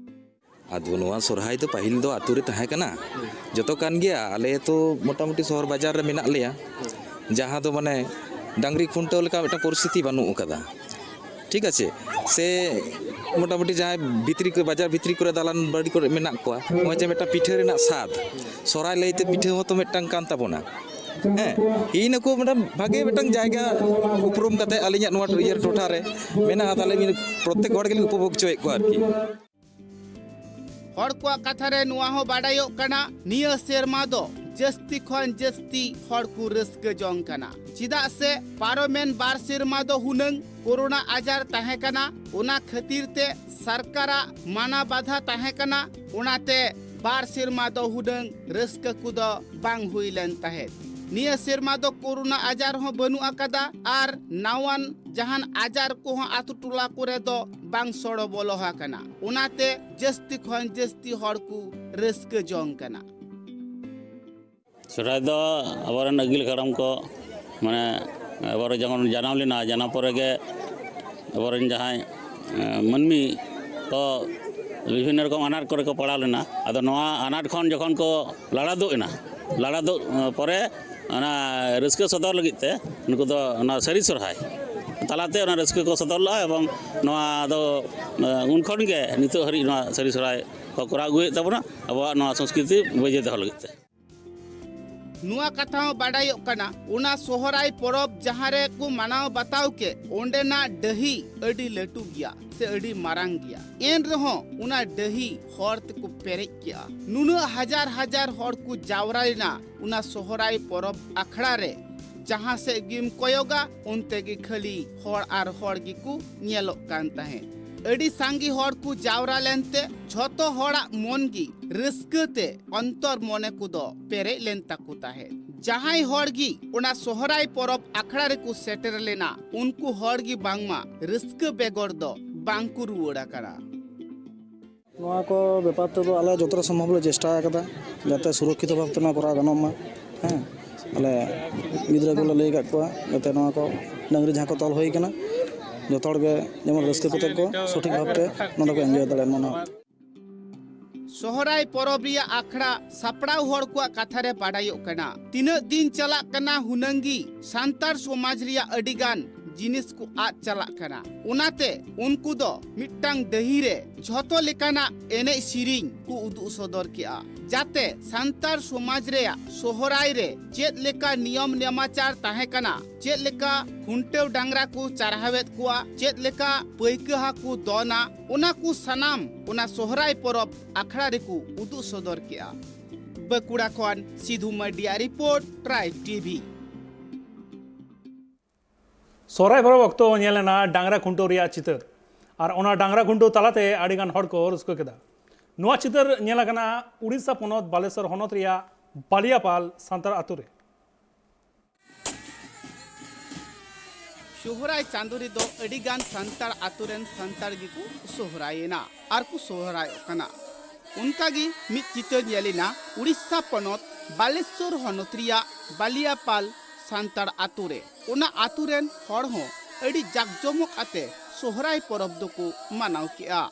ᱟᱫᱚ ᱱᱚᱣᱟ ᱥᱚᱨᱦᱟᱭ ᱫᱚ ᱯᱟᱹᱦᱤᱞ ᱫᱚ ᱟᱹᱛᱩ ᱨᱮ ᱛᱟᱦᱮᱸ ᱠᱟᱱᱟ, ᱡᱚᱛᱚ ᱠᱟᱱ ᱜᱮᱭᱟ᱾ ᱟᱞᱮ ᱛᱚ ᱢᱚᱴᱟᱢᱩᱴᱤ ᱥᱚᱦᱚᱨ ᱵᱟᱡᱟᱨ ᱨᱮ ᱢᱮᱱᱟᱜ ᱞᱮᱭᱟ, ᱡᱟᱦᱟᱸ ᱫᱚ ᱢᱟᱱᱮ ᱰᱟᱝᱨᱤ ᱠᱷᱩᱱᱴᱟᱹᱣ ᱞᱮᱠᱟ ᱢᱤᱫᱴᱟᱝ ᱯᱚᱨᱤᱥᱛᱷᱤᱛᱤ ᱵᱟᱹᱱᱩᱜ ᱟᱠᱟᱫᱟ, ᱴᱷᱤᱠ ᱟᱪᱷᱮ᱾ ᱥᱮ ᱢᱚᱴᱟᱢᱩᱴᱤ ᱡᱟᱦᱟᱸᱭ ᱵᱷᱤᱛᱨᱤ ᱠᱚ, ᱵᱟᱡᱟᱨ ᱵᱷᱤᱛᱨᱤ ᱠᱚᱨᱮ, ᱫᱟᱞᱟᱱ ᱵᱟᱲᱤ ᱠᱚᱨᱮ ᱢᱮᱱᱟᱜ ᱠᱚᱣᱟ, ᱱᱚᱜᱼᱚᱭ ᱡᱮ ᱢᱤᱫᱴᱟᱝ ᱯᱤᱴᱷᱟᱹ ᱨᱮᱱᱟᱜ ᱥᱟᱫ, ᱥᱚᱨᱦᱟᱭ ᱞᱟᱹᱭᱛᱮ ᱯᱤᱴᱷᱟᱹ ᱦᱚᱸᱛᱚ ᱢᱤᱫᱴᱟᱝ ᱠᱟᱱ ᱛᱟᱵᱚᱱᱟ᱾ ᱦᱮᱸ, ᱤᱧ ᱱᱩᱠᱩ ᱢᱤᱫᱴᱟᱝ ᱵᱷᱟᱜᱮ ᱢᱤᱫᱴᱟᱝ ᱡᱟᱭᱜᱟ ᱩᱯᱨᱩᱢ ᱠᱟᱛᱮ ᱟᱹᱞᱤᱧᱟᱜ ᱱᱚᱣᱟ ᱤᱭᱟᱹ ᱴᱚᱴᱷᱟ ᱨᱮ ᱢᱮᱱᱟᱜᱼᱟ, ᱛᱟᱦᱞᱮ ᱤᱧ ᱯᱨᱚᱛᱛᱮᱠ ᱦᱚᱲ ᱜᱮᱞᱤᱧ ᱩᱯᱚᱵᱷᱳᱜᱽ ᱦᱚᱪᱚᱭᱮᱫ ᱠᱚᱣᱟ ᱟᱨᱠᱤ᱾ ᱦᱚᱲ ᱠᱚᱣᱟᱜ ᱠᱟᱛᱷᱟ ᱨᱮ ᱱᱚᱣᱟ ᱦᱚᱸ ᱵᱟᱰᱟᱭᱚᱜ ᱠᱟᱱᱟ, ᱱᱤᱭᱟᱹ ᱥᱮᱨᱢᱟ ᱫᱚ ᱡᱟᱹᱥᱛᱤ ᱠᱷᱚᱱ ᱡᱟᱹᱥᱛᱤ ᱦᱚᱲ ᱠᱚ ᱨᱟᱹᱥᱠᱟᱹ ᱡᱚᱝ ᱠᱟᱱᱟ᱾ ᱪᱮᱫᱟᱜ ᱥᱮ ᱯᱟᱨᱚᱢᱮᱱ ᱵᱟᱨ ᱥᱮᱨᱢᱟ ᱫᱚ ᱦᱩᱱᱟᱹᱝ ᱠᱳᱨᱳᱱᱟ ᱟᱡᱟᱨ ᱛᱟᱦᱮᱸ ᱠᱟᱱᱟ, ᱚᱱᱟ ᱠᱷᱟᱹᱛᱤᱨ ᱛᱮ ᱥᱚᱨᱠᱟᱨᱟᱜ ᱢᱟᱱᱟ ᱵᱟᱫᱷᱟ ᱛᱟᱦᱮᱸ ᱠᱟᱱᱟ᱾ ᱚᱱᱟᱛᱮ ᱵᱟᱨ ᱥᱮᱨᱢᱟ ᱫᱚ ᱦᱩᱱᱟᱹᱝ ᱨᱟᱹᱥᱠᱟᱹ ᱠᱚᱫᱚ ᱵᱟᱝ ᱦᱩᱭ ᱞᱮᱱ ᱛᱟᱦᱮᱸᱫ᱾ ᱱᱤᱭᱟᱹ ᱥᱮᱨᱢᱟ ᱫᱚ ᱠᱳᱨᱳᱱᱟ ᱟᱡᱟᱨ ᱦᱚᱸ ᱵᱟᱹᱱᱩᱜ ᱟᱠᱟᱫᱟ ᱟᱨ ᱱᱟᱣᱟᱱ ᱡᱟᱦᱟᱱ ᱟᱡᱟᱨ ᱠᱚᱦᱚᱸ ᱟᱛᱳ ᱴᱚᱞᱟ ᱠᱚᱨᱮ ᱫᱚ ᱵᱟᱝ ᱥᱚᱲᱚ ᱵᱚᱞᱚ ᱟᱠᱟᱱᱟ᱾ ᱚᱱᱟᱛᱮ ᱡᱟᱹᱥᱛᱤ ᱠᱷᱚᱱ ᱡᱟᱹᱥᱛᱤ ᱦᱚᱲ ᱠᱚ ᱨᱟᱹᱥᱠᱟᱹ ᱡᱚᱝ ᱠᱟᱱᱟ᱾ ᱥᱚᱦᱨᱟᱭ ᱫᱚ ᱟᱵᱚᱨᱮᱱ ᱟᱹᱜᱤᱞ ᱦᱟᱲᱟᱢ ᱠᱚ, ᱢᱟᱱᱮ, ᱟᱵᱚᱨᱮᱱ ᱡᱚᱠᱷᱚᱱ ᱡᱟᱱᱟᱢ ᱞᱮᱱᱟ, ᱡᱟᱱᱟᱢ ᱯᱚᱨᱮ ᱜᱮ ᱟᱵᱚᱨᱮᱱ ᱡᱟᱦᱟᱸᱭ, ᱮ, ᱢᱟᱹᱱᱢᱤ ᱠᱚ ᱵᱤᱵᱷᱤᱱᱱᱚ ᱨᱚᱠᱚᱢ ᱟᱱᱟᱴ ᱠᱚᱨᱮ ᱠᱚ ᱯᱟᱲᱟᱣ ᱞᱮᱱᱟ᱾ ᱟᱫᱚ ᱱᱚᱣᱟ ᱟᱱᱟᱴ ᱠᱷᱚᱱ ᱡᱚᱠᱷᱚᱱ ᱠᱚ ᱞᱟᱲᱟ ᱫᱩᱜ ᱮᱱᱟ, ᱞᱟᱲᱟ ᱫᱩᱜ, ᱮ, ᱯᱚᱨᱮ ᱚᱱᱟ ᱨᱟᱹᱥᱠᱟᱹ ᱥᱚᱫᱚᱨ ᱞᱟᱹᱜᱤᱫ ᱛᱮ ᱱᱩᱠᱩ ᱫᱚ ᱚᱱᱟ ᱥᱟᱹᱨᱤ ᱥᱚᱦᱨᱟᱭ ᱛᱟᱞᱟᱛᱮ ᱚᱱᱟ ᱨᱟᱹᱥᱠᱟᱹ ᱠᱚ ᱥᱚᱫᱚᱨ ᱞᱮᱫᱼᱟ᱾ ᱮᱵᱚᱝ ᱱᱚᱣᱟ ᱫᱚ, ᱮ, ᱩᱱ ᱠᱷᱚᱱ ᱜᱮ ᱱᱤᱛᱚᱜ ᱦᱟᱹᱨᱤᱡ ᱱᱚᱣᱟ ᱥᱟᱹᱨᱤ ᱥᱚᱦᱨᱟᱭ ᱠᱚ ᱠᱚᱨᱟᱣ ᱟᱹᱜᱩᱭᱮᱫ ᱛᱟᱵᱚᱱᱟ, ᱟᱵᱚᱣᱟᱜ ᱱᱚᱣᱟ ᱥᱚᱝᱥᱠᱨᱤᱛᱤ ᱵᱟᱹᱭᱡᱟᱹ ᱫᱚᱦᱚ ᱞᱟᱹᱜᱤᱫ ᱛᱮ᱾ ᱱᱚᱣᱟ ᱠᱟᱛᱷᱟ ᱦᱚᱸ ᱵᱟᱰᱟᱭᱚᱜ ᱠᱟᱱᱟ, ᱚᱱᱟ ᱥᱚᱦᱨᱟᱭ ᱯᱚᱨᱚᱵᱽ ᱡᱟᱦᱟᱸ ᱨᱮ ᱠᱚ ᱢᱟᱱᱟᱣ ᱵᱟᱛᱟᱣ ᱠᱮᱫ, ᱚᱸᱰᱮᱱᱟᱜ ᱰᱟᱹᱦᱤ ᱟᱹᱰᱤ ᱞᱟᱹᱴᱩ ᱜᱮᱭᱟ ᱥᱮ ᱟᱹᱰᱤ ᱢᱟᱨᱟᱝ ᱜᱮᱭᱟ᱾ ᱮᱱ ᱨᱮᱦᱚᱸ ᱚᱱᱟ ᱰᱟᱹᱦᱤ ᱦᱚᱲ ᱛᱮᱠᱚ ᱯᱮᱨᱮᱡ ᱠᱮᱜᱼᱟ᱾ ᱱᱩᱱᱟᱹᱜ ᱦᱟᱡᱟᱨ ᱦᱟᱡᱟᱨ ᱦᱚᱲ ᱠᱚ ᱡᱟᱣᱨᱟ ᱞᱮᱱᱟ ᱚᱱᱟ ᱥᱚᱦᱨᱟᱭ ᱯᱚᱨᱚᱵᱽ ᱟᱠᱷᱲᱟ ᱨᱮ᱾ ᱡᱟᱦᱟᱸ ᱥᱮᱫ ᱜᱮᱢ ᱠᱚᱭᱚᱜᱟ, ᱚᱱᱛᱮ ᱜᱮ ᱠᱷᱟᱹᱞᱤ ᱦᱚᱲ ᱟᱨ ᱦᱚᱲ ᱜᱮᱠᱚ ᱧᱮᱞᱚᱜ ᱠᱟᱱ ᱛᱟᱦᱮᱸᱫ᱾ ᱟᱹᱰᱤ ᱥᱟᱸᱜᱮ ᱦᱚᱲ ᱠᱚ ᱡᱟᱣᱨᱟ ᱞᱮᱱᱛᱮ ᱡᱷᱚᱛᱚ ᱦᱚᱲᱟᱜ ᱢᱚᱱ ᱜᱮ ᱨᱟᱹᱥᱠᱟᱹ ᱛᱮ ᱚᱱᱛᱚᱨ ᱢᱚᱱᱮ ᱠᱚᱫᱚ ᱯᱮᱨᱮᱡ ᱞᱮᱱ ᱛᱟᱠᱚ ᱛᱟᱦᱮᱸᱫ᱾ ᱡᱟᱦᱟᱸᱭ ᱦᱚᱲ ᱜᱮ ᱚᱱᱟ ᱥᱚᱦᱨᱟᱭ ᱯᱚᱨᱚᱵᱽ ᱟᱠᱷᱲᱟ ᱨᱮᱠᱚ ᱥᱮᱴᱮᱨ ᱞᱮᱱᱟ, ᱩᱱᱠᱩ ᱦᱚᱲ ᱜᱮ ᱵᱟᱝᱢᱟ ᱨᱟᱹᱥᱠᱟᱹ ᱵᱮᱜᱚᱨ ᱫᱚ ᱵᱟᱝ ᱠᱚ ᱨᱩᱣᱟᱹᱲ ᱟᱠᱟᱱᱟ᱾ ᱱᱚᱣᱟ ᱠᱚ ᱵᱮᱯᱟᱨ ᱛᱮᱫᱚ ᱟᱞᱮ ᱡᱚᱛᱚᱴᱟ ᱥᱚᱢᱵᱷᱚᱵ ᱞᱮ ᱪᱮᱥᱴᱟ ᱟᱠᱟᱫᱟ, ᱡᱟᱛᱮ ᱥᱩᱨᱚᱠᱠᱷᱤᱛᱚ ᱵᱷᱟᱵᱽ ᱛᱮ ᱱᱚᱣᱟ ᱠᱚᱨᱟᱣ ᱜᱟᱱᱚᱜ ᱢᱟ᱾ ᱦᱮᱸ, ᱟᱞᱮ ᱜᱤᱫᱽᱨᱟᱹ ᱠᱚᱞᱮ ᱞᱟᱹᱭ ᱟᱠᱟᱫ ᱠᱚᱣᱟ, ᱡᱟᱛᱮ ᱱᱚᱣᱟ ᱠᱚ ᱰᱟᱹᱝᱨᱤ ᱡᱟᱦᱟᱸ ᱠᱚ ᱛᱚᱞ ᱦᱩᱭ ᱟᱠᱟᱱᱟ, ᱡᱚᱛᱚ ᱦᱚᱲ ᱜᱮ ᱡᱮᱢᱚᱱ ᱨᱟᱹᱥᱠᱟᱹ ᱠᱟᱛᱮ ᱠᱚ ᱥᱚᱴᱷᱤᱠ ᱵᱷᱟᱵᱽ ᱛᱮ ᱱᱚᱰᱮ ᱠᱚ ᱮᱱᱡᱚᱭ ᱫᱟᱲᱮᱭᱟᱜ ᱢᱟ᱾ ᱱᱚᱣᱟ ᱥᱚᱦᱨᱟᱭ ᱯᱚᱨᱚᱵᱽ ᱨᱮᱭᱟᱜ ᱟᱠᱷᱲᱟ ᱥᱟᱯᱲᱟᱣ ᱦᱚᱲ ᱠᱚᱣᱟᱜ ᱠᱟᱛᱷᱟ ᱨᱮ ᱵᱟᱰᱟᱭᱚᱜ ᱠᱟᱱᱟ, ᱛᱤᱱᱟᱹᱜ ᱫᱤᱱ ᱪᱟᱞᱟᱜ ᱠᱟᱱᱟ ᱦᱩᱱᱟᱹᱝ ᱜᱮ ᱥᱟᱱᱛᱟᱲ ᱥᱚᱢᱟᱡᱽ ᱨᱮᱭᱟᱜ ᱟᱹᱰᱤ ᱜᱟᱱ ᱡᱤᱱᱤᱥ ᱠᱚ ᱟᱫ ᱪᱟᱞᱟᱜ ᱠᱟᱱᱟ᱾ ᱚᱱᱟᱛᱮ ᱩᱱᱠᱩ ᱫᱚ ᱢᱤᱫᱴᱟᱝ ᱰᱟᱹᱦᱤ ᱨᱮ ᱡᱷᱚᱛᱚ ᱞᱮᱠᱟᱱᱟᱜ ᱮᱱᱮᱡ ᱥᱮᱨᱮᱧ ᱠᱚ ᱩᱫᱩᱜ ᱥᱚᱫᱚᱨ ᱠᱮᱜᱼᱟ, ᱡᱟᱛᱮ ᱥᱟᱱᱛᱟᱲ ᱥᱚᱢᱟᱡᱽ ᱨᱮᱭᱟᱜ ᱥᱚᱦᱨᱟᱭ ᱨᱮ ᱪᱮᱫ ᱞᱮᱠᱟ ᱱᱤᱭᱚᱢ ᱱᱮᱢᱟᱪᱟᱨ ᱛᱟᱦᱮᱸ ᱠᱟᱱᱟ, ᱪᱮᱫ ᱞᱮᱠᱟ ᱠᱷᱩᱱᱴᱟᱹᱣ ᱰᱟᱝᱨᱟ ᱠᱚ ᱪᱟᱨᱦᱟᱣᱮᱫ ᱠᱚᱣᱟ, ᱪᱮᱫ ᱞᱮᱠᱟ ᱯᱟᱹᱭᱠᱟᱹ ᱦᱟᱠᱚ ᱫᱚᱱᱟ, ᱚᱱᱟ ᱠᱚ ᱥᱟᱱᱟᱢ ᱚᱱᱟ ᱥᱚᱦᱨᱟᱭ ᱯᱚᱨᱚᱵᱽ ᱟᱠᱷᱲᱟ ᱨᱮᱠᱚ ᱩᱫᱩᱜ ᱥᱚᱫᱚᱨ ᱠᱮᱜᱼᱟ᱾ ᱵᱟᱸᱠᱩᱲᱟ ᱠᱷᱚᱱ ᱥᱤᱫᱷᱩ ᱢᱟᱨᱰᱤᱭᱟᱜ ᱨᱤᱯᱳᱨᱴ, ᱴᱨᱟᱭᱤᱵᱽ ᱴᱤᱵᱷᱤ᱾ ᱥᱚᱦᱨᱟᱭ ᱯᱚᱨᱚᱵᱽ ᱚᱠᱛᱚ ᱧᱮᱞ ᱮᱱᱟ ᱰᱟᱝᱨᱟ ᱠᱷᱩᱱᱴᱟᱹᱣ ᱨᱮᱭᱟᱜ ᱪᱤᱛᱟᱹᱨ᱾ ᱟᱨ ᱚᱱᱟ ᱰᱟᱝᱨᱟ ᱠᱷᱩᱱᱴᱟᱹᱣ ᱛᱟᱞᱟᱛᱮ ᱟᱹᱰᱤ ᱜᱟᱱ ᱦᱚᱲ ᱠᱚ ᱨᱟᱹᱥᱠᱟᱹ ᱠᱮᱫᱟ᱾ ᱱᱚᱣᱟ ᱪᱤᱛᱟᱹᱨ ᱧᱮᱞ ᱟᱠᱟᱱᱟ ᱩᱲᱤᱥᱥᱟ ᱯᱚᱱᱚᱛ ᱵᱟᱞᱮᱥᱚᱨ ᱦᱚᱱᱚᱛ ᱨᱮᱭᱟᱜ ᱵᱟᱞᱤᱭᱟᱯᱟᱞ ᱥᱟᱱᱛᱟᱲ ᱟᱛᱳ ᱨᱮ᱾ ᱥᱚᱦᱨᱟᱭ ᱪᱟᱸᱫᱳ ᱨᱮᱫᱚ ᱟᱹᱰᱤ ᱜᱟᱱ ᱥᱟᱱᱛᱟᱲ ᱟᱛᱳ ᱨᱮᱱ ᱥᱟᱱᱛᱟᱲ ᱜᱮᱠᱚ ᱥᱚᱦᱨᱟᱭᱮᱱᱟ ᱟᱨ ᱠᱚ ᱥᱚᱦᱨᱟᱭᱚᱜ ᱠᱟᱱᱟ᱾ ᱚᱱᱠᱟᱜᱮ ᱢᱤᱫ ᱪᱤᱛᱟᱹᱨ ᱧᱮᱞ ᱮᱱᱟ ᱩᱲᱤᱥᱥᱟ ᱯᱚᱱᱚᱛ ᱵᱟᱞᱮᱥᱚᱨ ᱦᱚᱱᱚᱛ ᱨᱮᱭᱟᱜ ᱵᱟᱞᱤᱭᱟᱯᱟᱞ ᱥᱟᱱᱛᱟᱲ ᱟᱛᱳ ᱨᱮ᱾ ᱚᱱᱟ ᱟᱛᱳ ᱨᱮᱱ ᱦᱚᱲ ᱦᱚᱸ ᱟᱹᱰᱤ ᱡᱟᱠᱡᱚᱢᱚᱠ ᱟᱛᱮ ᱥᱚᱦᱨᱟᱭ ᱯᱚᱨᱚᱵᱽ ᱫᱚᱠᱚ ᱢᱟᱱᱟᱣ ᱠᱮᱜᱼᱟ᱾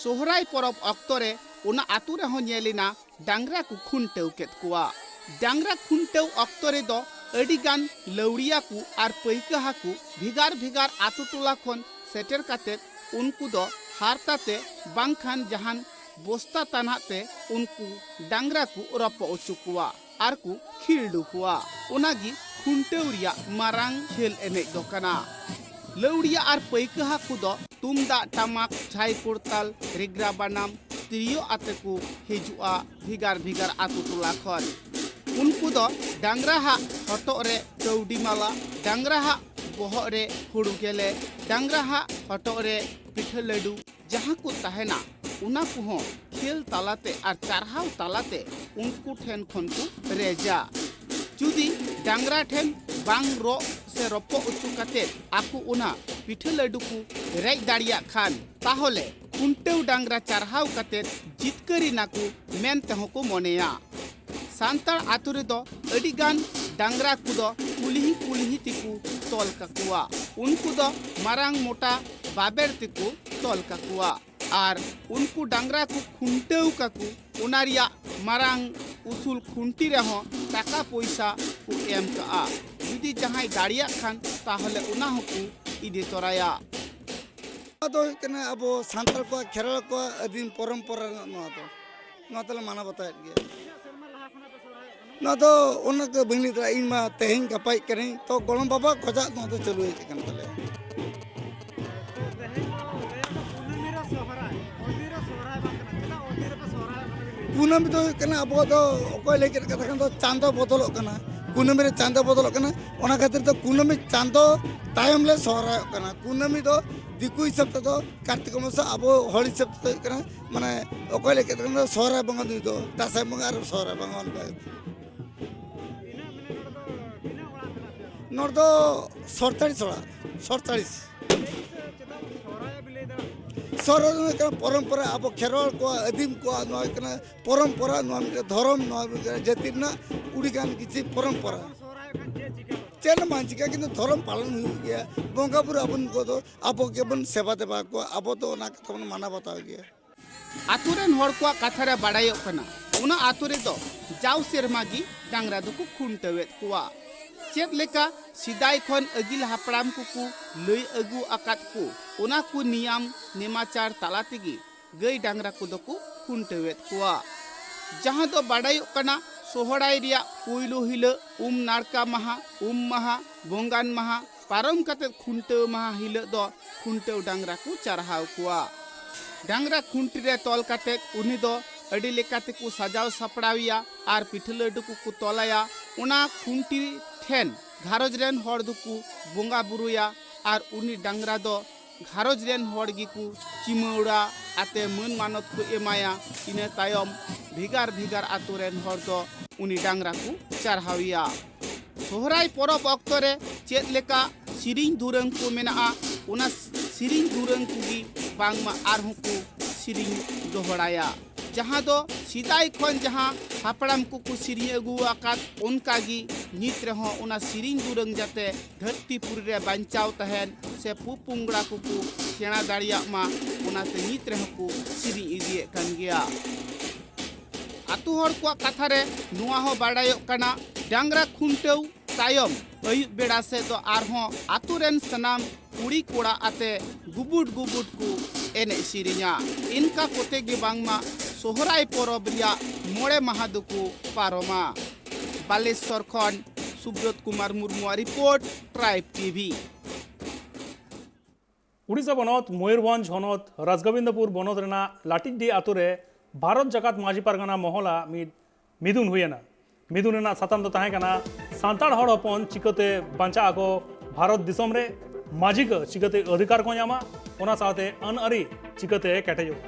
ᱥᱚᱦᱨᱟᱭ ᱯᱚᱨᱚᱵᱽ ᱚᱠᱛᱚ ᱨᱮ ᱚᱱᱟ ᱟᱛᱳ ᱨᱮᱦᱚᱸ ᱧᱮᱞ ᱮᱱᱟ ᱰᱟᱝᱨᱟ ᱠᱚ ᱠᱷᱩᱱᱴᱟᱹᱣ ᱠᱮᱫ ᱠᱚᱣᱟ᱾ ᱰᱟᱝᱨᱟ ᱠᱷᱩᱱᱴᱟᱹᱣ ᱚᱠᱛᱚ ᱨᱮᱫᱚ ᱟᱹᱰᱤ ᱜᱟᱱ ᱞᱟᱹᱣᱲᱤᱭᱟ ᱠᱚ ᱟᱨ ᱯᱟᱹᱭᱠᱟᱹᱦᱟ ᱠᱚ ᱵᱷᱮᱜᱟᱨ ᱵᱷᱮᱜᱟᱨ ᱟᱛᱳ ᱴᱚᱞᱟ ᱠᱷᱚᱱ ᱥᱮᱴᱮᱨ ᱠᱟᱛᱮ ᱩᱱᱠᱩ ᱫᱚ ᱦᱟᱨᱛᱟ ᱛᱮ ᱵᱟᱝᱠᱷᱟᱱ ᱡᱟᱦᱟᱱ ᱵᱚᱥᱛᱟ ᱛᱟᱱᱟᱜ ᱛᱮ ᱩᱱᱠᱩ ᱰᱟᱝᱨᱟ ᱠᱚ ᱨᱚᱯᱚᱜ ᱦᱚᱪᱚ ᱠᱚᱣᱟ ᱟᱨ ᱠᱚ ᱠᱷᱤᱞᱰᱩ ᱠᱚᱣᱟ᱾ ᱚᱱᱟᱜᱮ ᱠᱷᱩᱱᱴᱟᱹᱣ ᱨᱮᱭᱟᱜ ᱢᱟᱨᱟᱝ ᱠᱷᱮᱞ ᱮᱱᱮᱡ ᱫᱚ ᱠᱟᱱᱟ᱾ ᱞᱟᱹᱣᱲᱤᱭᱟ ᱟᱨ ᱯᱟᱹᱭᱠᱟᱹᱦᱟ ᱠᱚᱫᱚ ᱛᱩᱢᱫᱟᱜ ᱴᱟᱢᱟᱠ, ᱡᱷᱟᱭ ᱠᱚᱨᱛᱟᱞ, ᱨᱮᱜᱽᱲᱟ ᱵᱟᱱᱟᱢ, ᱛᱤᱨᱭᱳ ᱟᱛᱮ ᱠᱚ ᱦᱤᱡᱩᱜᱼᱟ ᱵᱷᱮᱜᱟᱨ ᱵᱷᱮᱜᱟᱨ ᱟᱛᱳ ᱴᱚᱞᱟ ᱠᱷᱚᱱ᱾ ᱩᱱᱠᱩ ᱫᱚ ᱰᱟᱝᱨᱟ ᱦᱟᱜ ᱦᱚᱴᱚᱜ ᱨᱮ ᱠᱟᱹᱣᱰᱤ ᱢᱟᱞᱟ, ᱰᱟᱝᱨᱟ ᱦᱟᱜ ᱵᱚᱦᱚᱜ ᱨᱮ ᱦᱩᱲᱩ ᱜᱮᱞᱮ, ᱰᱟᱝᱨᱟ ᱦᱟᱜ ᱦᱚᱴᱚᱜ ᱨᱮ ᱯᱤᱴᱷᱟᱹ ᱯᱤᱴᱷᱟᱹ ᱞᱟᱹᱰᱩ ᱡᱟᱦᱟᱸ ᱠᱚ ᱛᱟᱦᱮᱱᱟ, ᱚᱱᱟ ᱠᱚᱦᱚᱸ ᱠᱷᱮᱞ ᱛᱟᱞᱟᱛᱮ ᱟᱨ ᱪᱟᱨᱦᱟᱣ ᱛᱟᱞᱟᱛᱮ ᱩᱱᱠᱩ ᱴᱷᱮᱱ ᱠᱷᱚᱱ ᱠᱚ ᱨᱮᱡᱟ᱾ ᱡᱩᱫᱤ ᱰᱟᱝᱨᱟ ᱴᱷᱮᱱ ᱵᱟᱝ ᱨᱚᱜ ᱥᱮ ᱨᱚᱯᱚᱜ ᱦᱚᱪᱚ ᱠᱟᱛᱮ ᱟᱠᱚ ᱚᱱᱟ ᱯᱤᱴᱷᱟᱹ ᱞᱟᱹᱰᱩ ᱠᱚ ᱨᱮᱡ ᱫᱟᱲᱮᱭᱟᱜ ᱠᱷᱟᱱ, ᱛᱟᱦᱚᱞᱮ ᱠᱷᱩᱱᱴᱟᱹᱣ ᱰᱟᱝᱨᱟ ᱪᱟᱨᱦᱟᱣ ᱠᱟᱛᱮ ᱡᱤᱛᱠᱟᱹᱨ ᱮᱱᱟ ᱠᱚ ᱢᱮᱱ ᱛᱮᱦᱚᱸ ᱠᱚ ᱢᱚᱱᱮᱭᱟ᱾ ᱥᱟᱱᱛᱟᱲ ᱟᱛᱳ ᱨᱮᱫᱚ ᱟᱹᱰᱤ ᱜᱟᱱ ᱰᱟᱝᱨᱟ ᱠᱚᱫᱚ ᱠᱩᱞᱦᱤ ᱠᱩᱞᱦᱤ ᱛᱮᱠᱚ ᱛᱚᱞ ᱠᱟᱠᱚᱣᱟ᱾ ᱩᱱᱠᱩ ᱫᱚ ᱢᱟᱨᱟᱝ ᱢᱚᱴᱟ ᱵᱟᱵᱮᱨ ᱛᱮᱠᱚ ᱛᱚᱞ ᱠᱟᱠᱚᱣᱟ᱾ ᱟᱨ ᱩᱱᱠᱩ ᱰᱟᱝᱨᱟ ᱠᱚ ᱠᱷᱩᱱᱴᱟᱹᱣ ᱠᱟᱠᱚ, ᱚᱱᱟ ᱨᱮᱭᱟᱜ ᱢᱟᱨᱟᱝ ᱩᱥᱩᱞ ᱠᱷᱩᱱᱴᱤ ᱨᱮᱦᱚᱸ ᱴᱟᱠᱟ ᱯᱚᱭᱥᱟ ᱠᱚ ᱮᱢ ᱠᱟᱜᱼᱟ᱾ ᱡᱩᱫᱤ ᱡᱟᱦᱟᱸᱭ ᱫᱟᱲᱮᱭᱟᱜ ᱠᱷᱟᱱ, ᱛᱟᱦᱚᱞᱮ ᱚᱱᱟ ᱦᱚᱸᱠᱚ ᱤᱫᱤ ᱛᱚᱨᱟᱭᱟ᱾ ᱱᱚᱣᱟ ᱫᱚ ᱦᱩᱭᱩᱜ ᱠᱟᱱᱟ ᱟᱵᱚ ᱥᱟᱱᱛᱟᱲ ᱠᱚᱣᱟᱜ, ᱠᱷᱮᱨᱣᱟᱲ ᱠᱚᱣᱟᱜ ᱟᱹᱫᱤᱢ ᱯᱚᱨᱚᱢᱯᱚᱨᱟ ᱨᱮᱱᱟᱜ ᱱᱚᱣᱟ ᱫᱚ᱾ ᱱᱚᱣᱟ ᱫᱚᱞᱮ ᱢᱟᱱᱟᱣ ᱵᱟᱛᱟᱣᱮᱫ ᱜᱮᱭᱟ᱾ ᱱᱚᱣᱟ ᱫᱚ ᱚᱱᱟ ᱫᱚ ᱵᱟᱹᱧ ᱞᱟᱹᱭ ᱫᱟᱲᱮᱭᱟᱜᱼᱟ, ᱤᱧ ᱢᱟ ᱛᱮᱦᱮᱧ ᱜᱟᱯᱟᱭᱤᱡ ᱠᱟᱹᱱᱟᱹᱧ, ᱛᱚ ᱜᱚᱲᱚᱢ ᱵᱟᱵᱟ ᱠᱷᱚᱡᱟᱜ ᱱᱚᱣᱟ ᱫᱚ ᱪᱟᱹᱞᱩ ᱦᱮᱡ ᱟᱠᱟᱱ ᱛᱟᱞᱮᱭᱟ᱾ ᱠᱩᱱᱟᱹᱢᱤ ᱫᱚ ᱦᱩᱭᱩᱜ ᱠᱟᱱᱟ, ᱟᱵᱚ ᱫᱚ ᱚᱠᱚᱭ ᱞᱟᱹᱭ ᱠᱮᱫ ᱠᱟᱛᱷᱟ ᱠᱷᱟᱱ ᱫᱚ ᱪᱟᱸᱫᱚ ᱵᱚᱫᱚᱞᱚᱜ ᱠᱟᱱᱟ, ᱠᱩᱱᱟᱹᱢᱤ ᱨᱮ ᱪᱟᱸᱫᱚ ᱵᱚᱫᱚᱞᱚᱜ ᱠᱟᱱᱟ, ᱚᱱᱟ ᱠᱷᱟᱹᱛᱤᱨ ᱛᱮ ᱠᱩᱱᱟᱹᱢᱤ ᱪᱟᱸᱫᱚ ᱛᱟᱭᱚᱢ ᱞᱮ ᱥᱚᱦᱨᱟᱭᱚᱜ ᱠᱟᱱᱟ᱾ ᱠᱩᱱᱟᱹᱢᱤ ᱫᱚ ᱫᱤᱠᱩ ᱦᱤᱥᱟᱹᱵ ᱛᱮᱫᱚ ᱠᱟᱨᱛᱤᱠ ᱚᱢᱟᱵᱚᱥᱭᱟ, ᱟᱵᱚ ᱦᱚᱲ ᱦᱤᱥᱟᱹᱵ ᱛᱮᱫᱚ ᱦᱩᱭᱩᱜ ᱠᱟᱱᱟ, ᱢᱟᱱᱮ ᱚᱠᱚᱭ ᱞᱟᱹᱭ ᱠᱮᱫ ᱠᱷᱟᱱ ᱫᱚ ᱥᱚᱦᱨᱟᱭ ᱵᱚᱸᱜᱟ ᱱᱩᱭ ᱫᱚ, ᱫᱟᱸᱥᱟᱭ ᱵᱚᱸᱜᱟ ᱟᱨ ᱥᱚᱦᱨᱟᱭ ᱵᱚᱸᱜᱟ ᱚᱱᱠᱟ᱾ ᱱᱚᱰᱮ ᱫᱚ ᱥᱚᱲᱛᱟᱲᱤᱥ ᱚᱲᱟᱜ, ᱥᱚᱲᱛᱟᱲᱤᱥ᱾ ᱥᱚᱦᱨᱟᱭ ᱫᱚ ᱦᱩᱭᱩᱜ ᱠᱟᱱᱟ ᱯᱚᱨᱚᱢᱯᱚᱨᱟ, ᱟᱵᱚ ᱠᱷᱮᱨᱣᱟᱲ ᱠᱚᱣᱟᱜ, ᱟᱹᱫᱤᱢ ᱠᱚᱣᱟᱜ ᱱᱚᱣᱟ ᱦᱩᱭᱩᱜ ᱠᱟᱱᱟ ᱯᱚᱨᱚᱢᱯᱚᱨᱟ, ᱱᱚᱣᱟ ᱢᱤᱫᱴᱮᱱ ᱫᱷᱚᱨᱚᱢ, ᱱᱚᱣᱟ ᱢᱤᱫᱴᱮᱱ ᱡᱟᱹᱛᱤ ᱨᱮᱱᱟᱜ ᱟᱹᱰᱤᱜᱟᱱ ᱠᱤᱪᱷᱩ ᱯᱚᱨᱚᱢᱯᱚᱨᱟ᱾ ᱪᱮᱫ ᱦᱚᱸ ᱵᱟᱝ ᱪᱤᱠᱟ, ᱠᱤᱱᱛᱩ ᱫᱷᱚᱨᱚᱢ ᱯᱟᱞᱚᱱ ᱦᱩᱭᱩᱜ ᱜᱮᱭᱟ᱾ ᱵᱚᱸᱜᱟ ᱵᱩᱨᱩ ᱟᱵᱚ ᱱᱩᱠᱩ ᱫᱚ ᱟᱵᱚ ᱜᱮᱵᱚᱱ ᱥᱮᱵᱟ ᱫᱮᱵᱟ ᱠᱚᱣᱟ, ᱟᱵᱚ ᱫᱚ ᱚᱱᱟ ᱠᱟᱛᱷᱟ ᱵᱚᱱ ᱢᱟᱱᱟᱣ ᱵᱟᱛᱟᱣ ᱜᱮᱭᱟ᱾ ᱟᱛᱳ ᱨᱮᱱ ᱦᱚᱲ ᱠᱚᱣᱟᱜ ᱠᱟᱛᱷᱟ ᱨᱮ ᱵᱟᱲᱟᱭᱚᱜ ᱠᱟᱱᱟ, ᱚᱱᱟ ᱟᱛᱳ ᱨᱮᱫᱚ ᱡᱟᱣ ᱥᱮᱨᱢᱟ ᱜᱮ ᱰᱟᱝᱨᱟ ᱫᱚᱠᱚ ᱠᱷᱩᱱᱴᱟᱹᱣᱮᱫ ᱠᱚᱣᱟ᱾ ᱪᱮᱫ ᱞᱮᱠᱟ ᱥᱮᱫᱟᱭ ᱠᱷᱚᱱ ᱟᱹᱜᱤᱞ ᱦᱟᱯᱲᱟᱢ ᱠᱚᱠᱚ ᱞᱟᱹᱭ ᱟᱹᱜᱩ ᱟᱠᱟᱫ ᱠᱚ, ᱚᱱᱟ ᱠᱚ ᱱᱤᱭᱟᱢ ᱱᱮᱢᱟᱪᱟᱨ ᱛᱟᱞᱟ ᱛᱮᱜᱮ ᱜᱟᱹᱭ ᱰᱟᱝᱨᱟ ᱠᱚᱫᱚ ᱠᱚ ᱠᱷᱩᱱᱴᱟᱹᱣᱮᱫ ᱠᱚᱣᱟ᱾ ᱡᱟᱦᱟᱸ ᱫᱚ ᱵᱟᱰᱟᱭᱚᱜ ᱠᱟᱱᱟ, ᱥᱚᱦᱨᱟᱭ ᱨᱮᱭᱟᱜ ᱯᱩᱭᱞᱩ ᱦᱤᱞᱳᱜ ᱩᱢ ᱱᱟᱲᱠᱟ ᱢᱟᱦᱟ, ᱩᱢ ᱢᱟᱦᱟ, ᱵᱚᱸᱜᱟᱱ ᱢᱟᱦᱟ ᱯᱟᱨᱚᱢ ᱠᱟᱛᱮ ᱠᱷᱩᱱᱴᱟᱹᱣ ᱢᱟᱦᱟ ᱦᱤᱞᱳᱜ ᱫᱚ ᱠᱷᱩᱱᱴᱟᱹᱣ ᱰᱟᱝᱨᱟ ᱠᱚ ᱪᱟᱨᱦᱟᱣ ᱠᱚᱣᱟ᱾ ᱰᱟᱝᱨᱟ ᱠᱷᱩᱱᱴᱤ ᱨᱮ ᱛᱚᱞ ᱠᱟᱛᱮ ᱩᱱᱤ ᱫᱚ ᱟᱹᱰᱤ ᱞᱮᱠᱟ ᱛᱮᱠᱚ ᱥᱟᱡᱟᱣ ᱥᱟᱯᱲᱟᱣᱮᱭᱟ ᱟᱨ ᱯᱤᱴᱷᱟᱹ ᱞᱟᱹᱰᱩ ᱠᱚᱠᱚ ᱛᱚᱞᱟᱭᱟ᱾ ᱚᱱᱟ ᱠᱷᱩᱱᱴᱤ ᱴᱷᱮᱱ ᱜᱷᱟᱨᱚᱸᱡᱽ ᱨᱮᱱ ᱦᱚᱲ ᱫᱚᱠᱚ ᱵᱚᱸᱜᱟ ᱵᱩᱨᱩᱭᱟ ᱟᱨ ᱩᱱᱤ ᱰᱟᱝᱨᱟ ᱫᱚ ᱜᱷᱟᱨᱚᱸᱡᱽ ᱨᱮᱱ ᱦᱚᱲ ᱜᱮᱠᱚ ᱪᱤᱢᱟᱹᱲᱟ ᱟᱛᱮ ᱢᱟᱹᱱ ᱢᱟᱱᱚᱛ ᱠᱚ ᱮᱢᱟᱭᱟ᱾ ᱤᱱᱟᱹ ᱛᱟᱭᱚᱢ ᱵᱷᱮᱜᱟᱨ ᱵᱷᱮᱜᱟᱨ ᱟᱛᱳ ᱨᱮᱱ ᱦᱚᱲ ᱫᱚ ᱩᱱᱤ ᱰᱟᱝᱨᱟ ᱠᱚ ᱪᱟᱨᱦᱟᱣᱮᱭᱟ᱾ ᱥᱚᱦᱨᱟᱭ ᱯᱚᱨᱚᱵᱽ ᱚᱠᱛᱚ ᱨᱮ ᱪᱮᱫ ᱞᱮᱠᱟ ᱥᱮᱨᱮᱧ ᱫᱩᱨᱟᱹᱝ ᱠᱚ ᱢᱮᱱᱟᱜᱼᱟ, ᱚᱱᱟ ᱥᱮᱨᱮᱧ ᱫᱩᱨᱟᱹᱝ ᱠᱚᱜᱮ ᱵᱟᱝᱢᱟ ᱟᱨᱦᱚᱸ ᱠᱚ ᱥᱮᱨᱮᱧ ᱫᱚᱦᱲᱟᱭᱟ, ᱡᱟᱦᱟᱸ ᱫᱚ ᱥᱮᱫᱟᱭ ᱠᱷᱚᱱ ᱡᱟᱦᱟᱸ ᱦᱟᱯᱲᱟᱢ ᱠᱚᱠᱚ ᱥᱮᱨᱮᱧ ᱟᱹᱜᱩ ᱟᱠᱟᱫ, ᱚᱱᱠᱟᱜᱮ ᱱᱤᱛ ᱨᱮᱦᱚᱸ ᱚᱱᱟ ᱥᱮᱨᱮᱧ ᱫᱩᱨᱟᱹᱝ ᱡᱟᱛᱮ ᱫᱷᱟᱹᱨᱛᱤ ᱯᱩᱨᱤ ᱨᱮ ᱵᱟᱧᱪᱟᱣ ᱛᱟᱦᱮᱱ ᱥᱮ ᱯᱩ ᱯᱩᱝᱲᱟ ᱠᱚᱠᱚ ᱥᱮᱬᱟ ᱫᱟᱲᱮᱭᱟᱜ ᱢᱟ, ᱚᱱᱟᱛᱮ ᱱᱤᱛ ᱨᱮᱦᱚᱸ ᱠᱚ ᱥᱮᱨᱮᱧ ᱤᱫᱤᱭᱮᱫ ᱠᱟᱱ ᱜᱮᱭᱟ᱾ ᱟᱛᱳ ᱦᱚᱲ ᱠᱚᱣᱟᱜ ᱠᱟᱛᱷᱟ ᱨᱮ ᱱᱚᱣᱟ ᱦᱚᱸ ᱵᱟᱰᱟᱭᱚᱜ ᱠᱟᱱᱟ, ᱰᱟᱝᱨᱟ ᱠᱷᱩᱱᱴᱟᱹᱣ ᱛᱟᱭᱚᱢ ᱟᱹᱭᱩᱵ ᱵᱮᱲᱟ ᱥᱮᱫ ᱫᱚ ᱟᱨᱦᱚᱸ ᱟᱛᱳ ᱨᱮᱱ ᱥᱟᱱᱟᱢ ᱠᱩᱲᱤ ᱠᱚᱲᱟ ᱟᱛᱮ ᱜᱩᱵᱩᱰ ᱜᱩᱵᱩᱰ ᱠᱚ ᱮᱱᱮᱡ ᱥᱮᱨᱮᱧᱟ᱾ ᱤᱱᱠᱟ ᱠᱚᱛᱮ ᱜᱮ ᱵᱟᱝᱢᱟ ᱥᱚᱦᱨᱟᱭ ᱯᱚᱨᱚᱵᱽ ᱨᱮᱭᱟᱜ ᱢᱚᱬᱮ ᱢᱟᱦᱟ ᱫᱚᱠᱚ ᱯᱟᱨᱚᱢᱟ᱾ ᱵᱟᱞᱮᱥᱚᱨ ᱠᱷᱚᱱ ᱥᱩᱵᱨᱚᱛ ᱠᱩᱢᱟᱨ ᱢᱩᱨᱢᱩᱣᱟᱜ ᱨᱤᱯᱳᱨᱴ, ᱴᱨᱟᱭᱤᱵᱽ ᱴᱤᱵᱷᱤ᱾ ᱩᱰᱤᱥᱟ ᱯᱚᱱᱚᱛ ᱢᱚᱭᱩᱨᱵᱷᱚᱸᱡᱽ ᱦᱚᱱᱚᱛ ᱨᱟᱡᱽᱜᱳᱵᱤᱱᱫᱚᱯᱩᱨ ᱵᱚᱱᱚᱛ ᱨᱮᱱᱟᱜ ᱞᱟᱴᱤᱠᱰᱤ ᱟᱛᱳ ᱨᱮ ᱵᱷᱟᱨᱚᱛ ᱡᱟᱠᱟᱛ ᱢᱟᱹᱡᱷᱤ ᱯᱟᱨᱜᱟᱱᱟ ᱢᱚᱦᱚᱞᱟᱜ ᱢᱤᱫ ᱢᱤᱫᱩᱱ ᱦᱩᱭᱮᱱᱟ᱾ ᱢᱤᱫᱩᱱ ᱨᱮᱱᱟᱜ ᱥᱟᱛᱟᱢ ᱫᱚ ᱛᱟᱦᱮᱸ ᱠᱟᱱᱟ ᱥᱟᱱᱛᱟᱲ ᱦᱚᱲ ᱦᱚᱯᱚᱱ ᱪᱤᱠᱟᱹᱛᱮ ᱵᱟᱧᱪᱟᱜ ᱟᱠᱚ ᱵᱷᱟᱨᱚᱛ ᱫᱤᱥᱚᱢ ᱨᱮ, ᱢᱟᱹᱡᱷᱤ ᱠᱚ ᱪᱤᱠᱟᱹᱛᱮ ᱚᱫᱷᱤᱠᱟᱨ ᱠᱚ ᱧᱟᱢᱟ, ᱚᱱᱟ ᱥᱟᱶᱛᱮ ᱟᱹᱱ ᱟᱹᱨᱤ ᱪᱤᱠᱟᱹᱛᱮ ᱠᱮᱴᱮᱡᱚᱜᱼᱟ᱾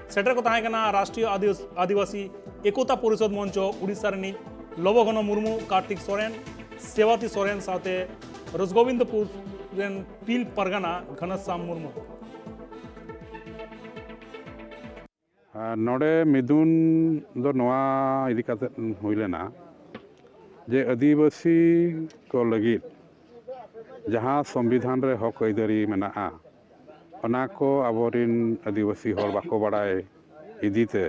ᱥᱮᱴᱮᱨ ᱠᱚ ᱛᱟᱦᱮᱸ ᱠᱟᱱᱟ ᱨᱟᱥᱴᱨᱤᱭᱚ ᱟᱹᱫᱤ- ᱟᱹᱫᱤᱵᱟᱹᱥᱤ ᱮᱠᱚᱛᱟ ᱯᱚᱨᱤᱥᱚᱫᱽ ᱢᱚᱧᱪᱚ ᱩᱰᱤᱥᱟ ᱨᱤᱱᱤᱡ ᱞᱚᱵᱚᱜᱷᱚᱱᱚ ᱢᱩᱨᱢᱩ, ᱠᱟᱨᱛᱤᱠ ᱥᱚᱨᱮᱱ, ᱥᱮᱣᱟᱛᱤ ᱥᱚᱨᱮᱱ ᱥᱟᱶᱛᱮ ᱨᱚᱥᱜᱳᱵᱤᱱᱫᱚᱯᱩᱨ ᱨᱮᱱ ᱯᱤᱞ ᱯᱟᱨᱜᱟᱱᱟ ᱜᱷᱟᱱᱟᱥᱟᱢ ᱢᱩᱨᱢᱩ᱾ ᱟᱨ ᱱᱚᱰᱮ ᱢᱤᱫᱩᱱ ᱫᱚ ᱱᱚᱣᱟ ᱤᱫᱤ ᱠᱟᱛᱮ ᱦᱩᱭ ᱞᱮᱱᱟ ᱡᱮ ᱟᱹᱫᱤᱵᱟᱹᱥᱤ ᱠᱚ ᱞᱟᱹᱜᱤᱫ ᱡᱟᱦᱟᱸ ᱥᱚᱝᱵᱤᱫᱷᱟᱱ ᱨᱮ ᱦᱚᱠ ᱟᱹᱭᱫᱟᱹᱨᱤ ᱢᱮᱱᱟᱜᱼᱟ, ᱚᱱᱟ ᱠᱚ ᱟᱵᱚᱨᱤᱱ ᱟᱹᱫᱤᱵᱟᱹᱥᱤ ᱦᱚᱲ ᱵᱟᱠᱚ ᱵᱟᱲᱟᱭ ᱤᱫᱤᱛᱮ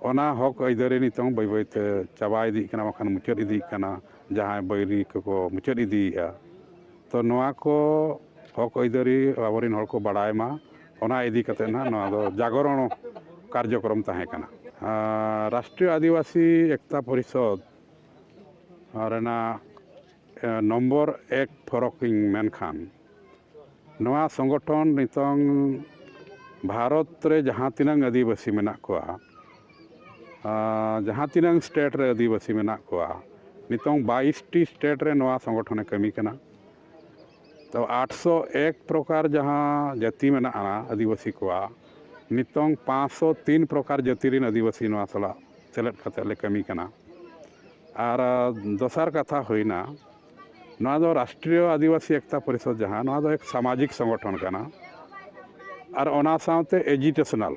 ᱚᱱᱟ ᱦᱚᱠ ᱟᱹᱭᱫᱟᱹᱨᱤ ᱱᱤᱛᱚᱝ ᱵᱟᱹᱭ ᱵᱟᱹᱭᱛᱮ ᱪᱟᱵᱟ ᱤᱫᱤᱜ ᱠᱟᱱᱟ, ᱵᱟᱠᱷᱟᱱ ᱢᱩᱪᱟᱹᱫ ᱤᱫᱤᱜ ᱠᱟᱱᱟ᱾ ᱡᱟᱦᱟᱸᱭ ᱵᱟᱹᱭᱨᱤ ᱠᱚᱠᱚ ᱢᱩᱪᱟᱹᱫ ᱤᱫᱤᱭᱮᱫᱼᱟ, ᱛᱚ ᱱᱚᱣᱟ ᱠᱚ ᱦᱚᱠ ᱟᱹᱭᱫᱟᱹᱨᱤ ᱟᱵᱚᱨᱤᱱ ᱦᱚᱲ ᱠᱚ ᱵᱟᱲᱟᱭ ᱢᱟ, ᱚᱱᱟ ᱤᱫᱤ ᱠᱟᱛᱮ ᱱᱟᱦᱟᱜ ᱱᱚᱣᱟ ᱫᱚ ᱡᱟᱜᱚᱨᱚᱱ ᱠᱟᱨᱡᱚᱠᱨᱚᱢ ᱛᱟᱦᱮᱸ ᱠᱟᱱᱟ᱾ ᱟᱨ ᱨᱟᱥᱴᱨᱤᱭᱚ ᱟᱹᱫᱤᱵᱟᱹᱥᱤ ᱮᱠᱛᱟ ᱯᱚᱨᱤᱥᱚᱫᱽ ᱨᱮᱱᱟᱜ ᱮ, ᱱᱚᱢᱵᱚᱨ ᱮᱠ ᱯᱷᱚᱨᱚᱠ ᱤᱧ ᱢᱮᱱᱠᱷᱟᱱ, ᱱᱚᱣᱟ ᱥᱚᱝᱜᱚᱴᱷᱚᱱ ᱱᱤᱛᱚᱝ ᱵᱷᱟᱨᱚᱛ ᱨᱮ ᱡᱟᱦᱟᱸ ᱛᱤᱱᱟᱹᱝ ᱟᱹᱫᱤᱵᱟᱹᱥᱤ ᱢᱮᱱᱟᱜ ᱠᱚᱣᱟ, ᱟᱨ ᱡᱟᱦᱟᱸ ᱛᱤᱱᱟᱹᱝ ᱥᱴᱮᱴ ᱨᱮ ᱟᱹᱫᱤᱵᱟᱹᱥᱤ ᱢᱮᱱᱟᱜ ᱠᱚᱣᱟ, ᱱᱤᱛᱚᱝ ᱵᱟᱭᱤᱥ ᱴᱤ ᱥᱴᱮᱴ ᱨᱮ ᱱᱚᱣᱟ ᱥᱚᱝᱜᱚᱴᱷᱚᱱᱮ ᱠᱟᱹᱢᱤ ᱠᱟᱱᱟ᱾ ᱛᱚ ᱟᱴᱥᱚ ᱮᱠ ᱯᱨᱚᱠᱟᱨ ᱡᱟᱦᱟᱸ ᱡᱟᱹᱛᱤ ᱢᱮᱱᱟᱜᱼᱟ ᱟᱹᱫᱤᱵᱟᱹᱥᱤ ᱠᱚᱣᱟᱜ, ᱱᱤᱛᱚᱝ ᱯᱟᱸᱪᱥᱚ ᱛᱤᱱ ᱯᱨᱚᱠᱟᱨ ᱡᱟᱹᱛᱤ ᱨᱮᱱ ᱟᱹᱫᱤᱵᱟᱹᱥᱤ ᱱᱚᱣᱟ ᱥᱟᱞᱟᱜ ᱥᱮᱞᱮᱫ ᱠᱟᱛᱮ ᱞᱮ ᱠᱟᱹᱢᱤ ᱠᱟᱱᱟ᱾ ᱟᱨ ᱫᱚᱥᱟᱨ ᱠᱟᱛᱷᱟ ᱦᱩᱭᱱᱟ, ᱱᱚᱣᱟ ᱫᱚ ᱨᱟᱥᱴᱨᱤᱭᱚ ᱟᱹᱫᱤᱵᱟᱹᱥᱤ ᱮᱠᱛᱟ ᱯᱚᱨᱤᱥᱚᱫᱽ, ᱡᱟᱦᱟᱸ ᱱᱚᱣᱟ ᱫᱚ ᱮᱠ ᱥᱟᱢᱟᱡᱤᱠ ᱥᱚᱝᱜᱚᱴᱷᱚᱱ ᱠᱟᱱᱟ᱾ ᱟᱨ ᱚᱱᱟ ᱥᱟᱶᱛᱮ ᱮᱡᱤᱴᱮᱥᱚᱱᱟᱞ,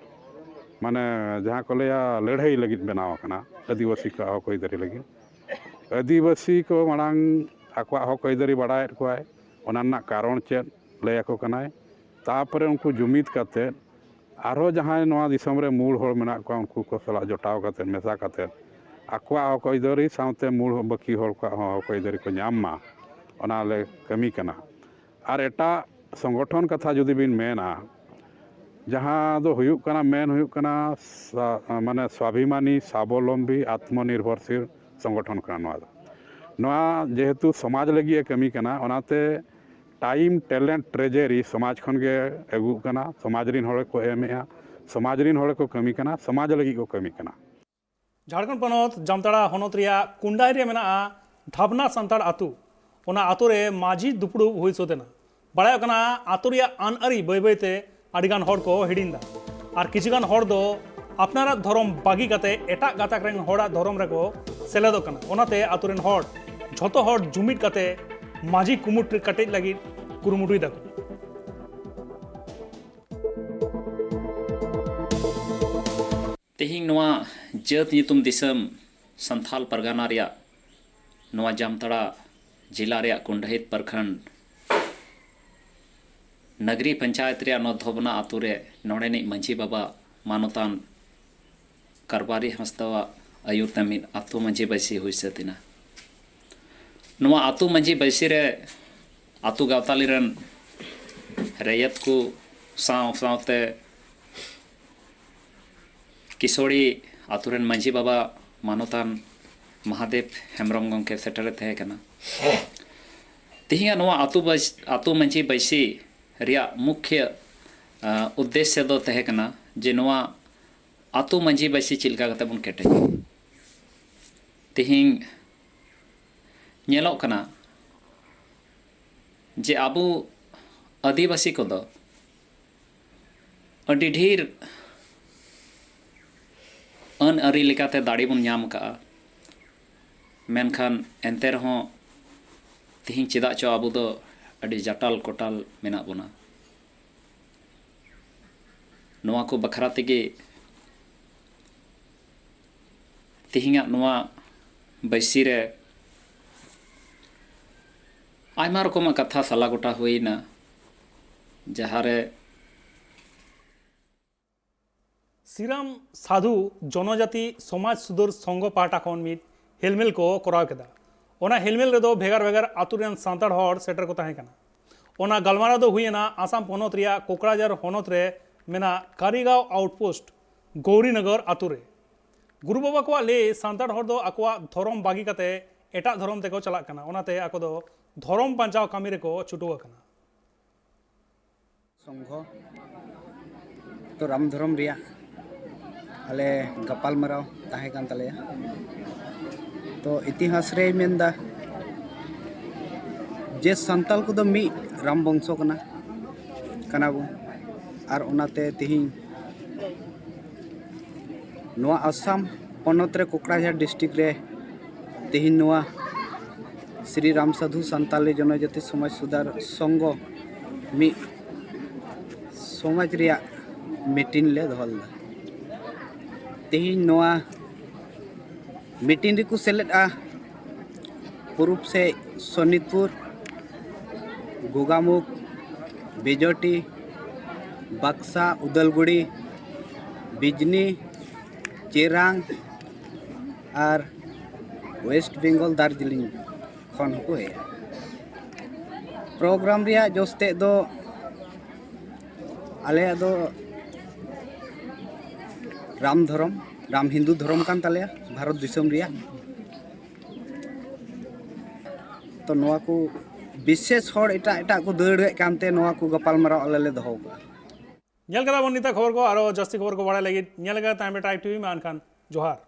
ᱢᱟᱱᱮ ᱡᱟᱦᱟᱸ ᱠᱚ ᱞᱟᱹᱭᱟ ᱞᱟᱹᱲᱦᱟᱹᱭ ᱞᱟᱹᱜᱤᱫ ᱵᱮᱱᱟᱣ ᱟᱠᱟᱱᱟ, ᱟᱹᱫᱤᱵᱟᱹᱥᱤ ᱠᱚᱣᱟᱜ ᱦᱚᱠ ᱟᱹᱭᱫᱟᱹᱨᱤ ᱞᱟᱹᱜᱤᱫ᱾ ᱟᱹᱫᱤᱵᱟᱹᱥᱤ ᱠᱚ ᱢᱟᱲᱟᱝ ᱟᱠᱚᱣᱟᱜ ᱦᱚᱠ ᱟᱹᱭᱫᱟᱹᱨᱤ ᱵᱟᱲᱟᱭᱮᱫ ᱠᱚᱣᱟᱭ, ᱚᱱᱟ ᱨᱮᱱᱟᱜ ᱠᱟᱨᱚᱱ ᱪᱮᱫ ᱞᱟᱹᱭ ᱟᱠᱚ ᱠᱟᱱᱟᱭ᱾ ᱛᱟᱯᱚᱨᱮ ᱩᱱᱠᱩ ᱡᱩᱢᱤᱫ ᱠᱟᱛᱮᱫ ᱟᱨᱦᱚᱸ ᱡᱟᱦᱟᱸᱭ ᱱᱚᱣᱟ ᱫᱤᱥᱚᱢ ᱨᱮ ᱢᱩᱞ ᱦᱚᱲ ᱢᱮᱱᱟᱜ ᱠᱚᱣᱟ, ᱩᱱᱠᱩ ᱠᱚ ᱥᱟᱞᱟᱜ ᱡᱚᱴᱟᱣ ᱠᱟᱛᱮᱫ, ᱢᱮᱥᱟ ᱠᱟᱛᱮᱫ ᱟᱠᱚᱣᱟᱜ ᱦᱚᱠ ᱟᱹᱭᱫᱟᱹᱨᱤ ᱥᱟᱶᱛᱮ ᱢᱩᱞ ᱵᱟᱹᱠᱤ ᱦᱚᱲ ᱠᱚᱣᱟᱜ ᱦᱚᱸ ᱦᱚᱠ ᱟᱹᱭᱫᱟᱹᱨᱤ ᱠᱚ ᱧᱟᱢ ᱢᱟ, ᱚᱱᱟ ᱞᱮ ᱠᱟᱹᱢᱤ ᱠᱟᱱᱟ᱾ ᱟᱨ ᱮᱴᱟᱜ ᱥᱚᱝᱜᱚᱴᱷᱚᱱ ᱠᱟᱛᱷᱟ ᱡᱩᱫᱤ ᱵᱤᱱ ᱢᱮᱱᱟ, ᱡᱟᱦᱟᱸ ᱫᱚ ᱦᱩᱭᱩᱜ ᱠᱟᱱᱟ, ᱢᱮᱱ ᱦᱩᱭᱩᱜ ᱠᱟᱱᱟ ᱥᱟ-, ᱢᱟᱱᱮ ᱥᱣᱟᱵᱷᱤᱢᱟᱱᱤ, ᱥᱟᱵᱚᱞᱚᱢᱵᱤ, ᱟᱛᱢᱚᱱᱤᱨᱵᱷᱚᱨᱥᱤᱞ ᱥᱚᱝᱜᱚᱴᱷᱚᱱ ᱠᱟᱱᱟ ᱱᱚᱣᱟ ᱫᱚ᱾ ᱱᱚᱣᱟ ᱡᱮᱦᱮᱛᱩ ᱥᱚᱢᱟᱡᱽ ᱞᱟᱹᱜᱤᱫ ᱮ ᱠᱟᱹᱢᱤ ᱠᱟᱱᱟ, ᱚᱱᱟᱛᱮ ᱴᱟᱭᱤᱢ, ᱴᱮᱞᱮᱱᱴ, ᱴᱨᱮᱡᱟᱨᱤ ᱥᱚᱢᱟᱡᱽ ᱠᱷᱚᱱ ᱜᱮ ᱟᱹᱜᱩᱜ ᱠᱟᱱᱟ, ᱥᱚᱢᱟᱡᱽ ᱨᱤᱱ ᱦᱚᱲ ᱠᱚ ᱮᱢᱮᱜᱼᱟ, ᱥᱚᱢᱟᱡᱽ ᱨᱤᱱ ᱦᱚᱲ ᱠᱚ ᱠᱟᱹᱢᱤ ᱠᱟᱱᱟ, ᱥᱚᱢᱟᱡᱽ ᱞᱟᱹᱜᱤᱫ ᱠᱚ ᱠᱟᱹᱢᱤ ᱠᱟᱱᱟ᱾ ᱡᱷᱟᱲᱠᱷᱚᱸᱰ ᱯᱚᱱᱚᱛ ᱡᱟᱢᱛᱟᱲᱟ ᱦᱚᱱᱚᱛ ᱨᱮᱭᱟᱜ ᱠᱩᱱᱰᱟᱭ ᱨᱮ ᱢᱮᱱᱟᱜᱼᱟ ᱫᱷᱟᱵᱽᱱᱟ ᱥᱟᱱᱛᱟᱲ ᱟᱹᱛᱩ᱾ ᱚᱱᱟ ᱟᱹᱛᱩ ᱨᱮ ᱢᱟᱹᱡᱷᱤ ᱫᱩᱯᱲᱩᱵ ᱦᱩᱭ ᱥᱟᱹᱛ ᱮᱱᱟ᱾ ᱵᱟᱲᱟᱭᱚᱜ ᱠᱟᱱᱟ, ᱟᱹᱛᱩ ᱨᱮᱭᱟᱜ ᱟᱹᱱ ᱟᱹᱨᱤ ᱵᱟᱹᱭ ᱵᱟᱹᱭ ᱛᱮ ᱟᱹᱰᱤ ᱜᱟᱱ ᱦᱚᱲ ᱠᱚ ᱦᱤᱲᱤᱧ ᱮᱫᱟ᱾ ᱟᱨ ᱠᱤᱪᱷᱩ ᱜᱟᱱ ᱦᱚᱲ ᱫᱚ ᱟᱯᱱᱟᱨᱟᱜ ᱫᱷᱚᱨᱚᱢ ᱵᱟᱹᱜᱤ ᱠᱟᱛᱮ ᱮᱴᱟᱜ ᱜᱟᱛᱟᱠ ᱨᱮᱱ ᱦᱚᱲᱟᱜ ᱫᱷᱚᱨᱚᱢ ᱨᱮᱠᱚ ᱥᱮᱞᱮᱫᱚᱜ ᱠᱟᱱᱟ᱾ ᱚᱱᱟᱛᱮ ᱟᱹᱛᱩ ᱨᱮᱱ ᱦᱚᱲ ᱡᱷᱚᱛᱚ ᱦᱚᱲ ᱡᱩᱢᱤᱫ ᱠᱟᱛᱮ ᱢᱟᱹᱡᱷᱤ ᱠᱩᱢᱩᱴ ᱠᱮᱴᱮᱡ ᱞᱟᱹᱜᱤᱫ ᱠᱩᱨᱩᱢᱩᱴᱩᱭ ᱫᱟᱠᱚ᱾ ᱛᱮᱦᱮᱧ ᱱᱚᱣᱟ ᱡᱟᱹᱛ ᱧᱩᱛᱩᱢ ᱫᱤᱥᱚᱢ ᱥᱟᱱᱛᱷᱟᱞ ᱯᱟᱨᱜᱟᱱᱟ ᱨᱮᱭᱟᱜ ᱱᱚᱣᱟ ᱡᱟᱢᱛᱟᱲᱟ ᱡᱮᱞᱟ ᱨᱮᱭᱟᱜ ᱠᱩᱱᱰᱟᱦᱤᱛ ᱯᱨᱚᱠᱷᱚᱸᱰ ᱱᱟᱜᱽᱨᱤ ᱯᱚᱧᱪᱟᱭᱮᱛ ᱨᱮᱭᱟᱜ ᱱᱚᱣᱟ ᱫᱷᱚᱵᱽᱱᱟ ᱟᱛᱳ ᱨᱮ ᱱᱚᱰᱮᱱᱤᱡ ᱢᱟᱹᱡᱷᱤ ᱵᱟᱵᱟ ᱢᱟᱱᱚᱛᱟᱱ ᱠᱟᱨᱵᱟᱨᱤ ᱦᱟᱸᱥᱫᱟᱣᱟᱜ ᱟᱹᱭᱩᱨ ᱛᱮ ᱢᱤᱫ ᱟᱛᱳ ᱢᱟᱹᱡᱷᱤ ᱵᱟᱹᱭᱥᱤ ᱦᱩᱭ ᱥᱟᱹᱛ ᱮᱱᱟ᱾ ᱱᱚᱣᱟ ᱟᱛᱳ ᱢᱟᱹᱡᱷᱤ ᱵᱟᱹᱭᱥᱤ ᱨᱮ ᱟᱛᱳ ᱜᱟᱶᱛᱟᱞᱤ ᱨᱮᱱ ᱨᱮᱭᱮᱛ ᱠᱚ ᱥᱟᱶ ᱥᱟᱶᱛᱮ ᱠᱤᱥᱚᱲᱤ ᱟᱛᱳ ᱨᱮᱱ ᱢᱟᱹᱡᱷᱤ ᱵᱟᱵᱟ ᱢᱟᱱᱚᱛᱟᱱ ᱢᱟᱦᱟᱫᱮᱵ ᱦᱮᱢᱵᱨᱚᱢ ᱜᱚᱢᱠᱮ ᱥᱮᱴᱮᱨᱮ ᱛᱟᱦᱮᱸ ᱠᱟᱱᱟ᱾ ᱛᱮᱦᱮᱧᱟᱜ ᱱᱚᱣᱟ ᱟᱛᱳ ᱵᱟᱹᱭ-, ᱟᱛᱳ ᱢᱟᱹᱡᱷᱤ ᱵᱟᱹᱭᱥᱤ ᱨᱮᱭᱟᱜ ᱢᱩᱠᱷᱭᱟᱹ, ᱟ, ᱩᱫᱽᱫᱮᱥᱥᱚ ᱫᱚ ᱛᱟᱦᱮᱸ ᱠᱟᱱᱟ ᱡᱮ ᱱᱚᱣᱟ ᱟᱛᱳ ᱢᱟᱹᱡᱷᱤ ᱵᱟᱹᱭᱥᱤ ᱪᱮᱫ ᱞᱮᱠᱟ ᱠᱟᱛᱮ ᱵᱚᱱ ᱠᱮᱴᱮᱡᱟ᱾ ᱛᱮᱦᱮᱧ ᱧᱮᱞᱚᱜ ᱠᱟᱱᱟ ᱡᱮ ᱟᱵᱚ ᱟᱹᱫᱤᱵᱟᱹᱥᱤ ᱠᱚᱫᱚ ᱟᱹᱰᱤ ᱰᱷᱮᱨ ᱟᱹᱱ ᱟᱹᱨᱤ ᱞᱮᱠᱟᱛᱮ ᱫᱟᱲᱮ ᱵᱚᱱ ᱧᱟᱢ ᱟᱠᱟᱫᱼᱟ, ᱢᱮᱱᱠᱷᱟᱱ ᱮᱱᱛᱮ ᱨᱮᱦᱚᱸ ᱛᱮᱦᱮᱧ ᱪᱮᱫᱟᱜ ᱪᱚ ᱟᱵᱚ ᱫᱚ ᱟᱹᱰᱤ ᱡᱟᱴᱟᱞ ᱠᱚᱴᱟᱞ ᱢᱮᱱᱟᱜ ᱵᱚᱱᱟ᱾ ᱱᱚᱣᱟ ᱠᱚ ᱵᱟᱠᱷᱨᱟ ᱛᱮᱜᱮ ᱛᱮᱦᱮᱧᱟᱜ ᱱᱚᱣᱟ ᱵᱟᱹᱭᱥᱤ ᱨᱮ ᱟᱭᱢᱟ ᱨᱚᱠᱚᱢᱟᱜ ᱠᱟᱛᱷᱟ ᱥᱟᱞᱟ ᱜᱚᱴᱟ ᱦᱩᱭᱱᱟ, ᱡᱟᱦᱟᱸ ᱨᱮ ᱥᱨᱤᱨᱟᱢ ᱥᱟᱫᱷᱩ ᱡᱚᱱᱚᱡᱟᱛᱤ ᱥᱚᱢᱟᱡᱽ ᱥᱩᱫᱷᱟᱹᱨ ᱥᱚᱝᱜᱷᱚ ᱯᱟᱦᱴᱟ ᱠᱷᱚᱱ ᱢᱤᱫ ᱦᱮᱞᱢᱮᱞ ᱠᱚ ᱠᱚᱨᱟᱣ ᱠᱮᱫᱟ᱾ ᱚᱱᱟ ᱦᱮᱞᱢᱮᱞ ᱨᱮᱫᱚ ᱵᱷᱮᱜᱟᱨ ᱵᱷᱮᱜᱟᱨ ᱟᱹᱛᱩ ᱨᱮᱱ ᱥᱟᱱᱛᱟᱲ ᱦᱚᱲ ᱥᱮᱴᱮᱨ ᱠᱚ ᱛᱟᱦᱮᱸ ᱠᱟᱱᱟ᱾ ᱚᱱᱟ ᱜᱟᱞᱢᱟᱨᱟᱣ ᱫᱚ ᱦᱩᱭ ᱮᱱᱟ ᱟᱥᱟᱢ ᱯᱚᱱᱚᱛ ᱨᱮᱭᱟᱜ ᱠᱳᱠᱲᱟᱡᱟᱨ ᱦᱚᱱᱚᱛ ᱨᱮ ᱢᱮᱱᱟᱜ ᱠᱟᱨᱤᱜᱟᱸᱣ ᱟᱣᱩᱴᱯᱳᱥᱴ ᱜᱳᱣᱨᱤᱱᱚᱜᱚᱨ ᱟᱹᱛᱩ ᱨᱮ᱾ ᱜᱩᱨᱩ ᱵᱟᱵᱟ ᱠᱚᱣᱟᱜ ᱞᱟᱹᱭ, ᱥᱟᱱᱛᱟᱲ ᱦᱚᱲ ᱫᱚ ᱟᱠᱚᱣᱟᱜ ᱫᱷᱚᱨᱚᱢ ᱵᱟᱹᱜᱤ ᱠᱟᱛᱮ ᱮᱴᱟᱜ ᱫᱷᱚᱨᱚᱢ ᱛᱮᱠᱚ ᱪᱟᱞᱟᱜ ᱠᱟᱱᱟ, ᱚᱱᱟᱛᱮ ᱟᱠᱚ ᱫᱚ ᱫᱷᱚᱨᱚᱢ ᱵᱟᱧᱪᱟᱣ ᱠᱟᱹᱢᱤ ᱨᱮᱠᱚ ᱪᱷᱩᱴᱟᱹᱣ ᱟᱠᱟᱱᱟ᱾ ᱥᱚᱝᱜᱷᱚ ᱛᱚ ᱨᱟᱢ ᱫᱷᱚᱨᱚᱢ ᱨᱮᱭᱟᱜ ᱟᱞᱮ ᱜᱟᱯᱟᱞᱢᱟᱨᱟᱣ ᱛᱟᱦᱮᱸ ᱠᱟᱱ ᱛᱟᱞᱮᱭᱟ᱾ ᱛᱚ ᱤᱛᱤᱦᱟᱥ ᱨᱮᱭ ᱢᱮᱱᱫᱟ ᱡᱮ ᱥᱟᱱᱛᱟᱞ ᱠᱚᱫᱚ ᱢᱤᱫ ᱨᱟᱢ ᱵᱚᱝᱥᱚ ᱠᱟᱱᱟ ᱠᱟᱱᱟ ᱵᱚᱱ, ᱟᱨ ᱚᱱᱟᱛᱮ ᱛᱮᱦᱮᱧ ᱱᱚᱣᱟ ᱟᱥᱟᱢ ᱯᱚᱱᱚᱛ ᱨᱮ ᱠᱳᱠᱲᱟᱡᱷᱟᱲ ᱰᱤᱥᱴᱤᱠ ᱨᱮ ᱛᱮᱦᱮᱧ ᱱᱚᱣᱟ ᱥᱨᱤ ᱨᱟᱢ ᱥᱟᱫᱷᱩ ᱥᱟᱱᱛᱟᱞᱤ ᱡᱚᱱᱚᱡᱟᱛᱤ ᱥᱚᱢᱟᱡᱽ ᱥᱩᱫᱷᱟᱨ ᱥᱚᱝᱜᱷᱚ ᱢᱤᱫ ᱥᱚᱢᱟᱡᱽ ᱨᱮᱭᱟᱜ ᱢᱤᱴᱤᱝ ᱞᱮ ᱫᱚᱦᱚ ᱞᱮᱫᱟ᱾ ᱛᱮᱦᱮᱧ ᱱᱚᱣᱟ ᱢᱤᱴᱤᱝ ᱨᱮᱠᱚ ᱥᱮᱞᱮᱫᱼᱟ ᱯᱩᱨᱩᱵ ᱥᱮᱫ ᱥᱳᱱᱤᱛᱯᱩᱨ, ᱜᱳᱜᱟᱢᱩᱠᱷ, ᱵᱤᱡᱚᱴᱤ, ᱵᱟᱠᱥᱟ, ᱩᱫᱟᱞᱜᱩᱲᱤ, ᱵᱤᱡᱽᱱᱤ, ᱪᱮᱨᱟᱝ ᱟᱨ ᱳᱭᱮᱥᱴ ᱵᱮᱝᱜᱚᱞ ᱫᱟᱨᱡᱤᱞᱤᱝ ᱠᱷᱚᱱ ᱦᱚᱸᱠᱚ ᱦᱮᱡᱼᱟ᱾ ᱯᱨᱳᱜᱨᱟᱢ ᱨᱮᱭᱟᱜ ᱡᱚᱥ ᱛᱮᱫ ᱫᱚ ᱟᱞᱮᱭᱟᱜ ᱫᱚ ᱨᱟᱢ ᱫᱷᱚᱨᱚᱢ, ᱨᱟᱢ ᱦᱤᱱᱫᱩ ᱫᱷᱚᱨᱚᱢ ᱠᱟᱱ ᱛᱟᱞᱮᱭᱟ ᱵᱷᱟᱨᱚᱛ ᱫᱤᱥᱚᱢ ᱨᱮᱭᱟᱜ᱾ ᱛᱚ ᱱᱚᱣᱟ ᱠᱚ ᱵᱤᱥᱮᱥ ᱦᱚᱲ ᱮᱴᱟᱜ ᱮᱴᱟᱜ ᱠᱚ ᱫᱟᱹᱲᱮᱫ ᱠᱟᱱᱛᱮ ᱱᱚᱣᱟ ᱠᱚ ᱜᱟᱯᱟᱞᱢᱟᱨᱟᱣ ᱟᱞᱮ ᱞᱮ ᱫᱚᱦᱚ ᱠᱟᱜᱼᱟ᱾ ᱧᱮᱞ ᱠᱮᱫᱟ ᱵᱚᱱ ᱱᱤᱛᱟᱜ ᱠᱷᱚᱵᱚᱨ ᱠᱚ᱾ ᱟᱨᱚ ᱡᱟᱹᱥᱛᱤ ᱠᱷᱚᱵᱚᱨ ᱠᱚ ᱵᱟᱲᱟᱭ ᱞᱟᱹᱜᱤᱫ ᱧᱮᱞ ᱠᱟᱜ ᱛᱟᱦᱮᱸ ᱯᱮ ᱴᱨᱟᱭᱤᱵᱽ ᱴᱤᱵᱷᱤ᱾ ᱢᱟ ᱮᱱᱠᱷᱟᱱ ᱡᱚᱦᱟᱨ᱾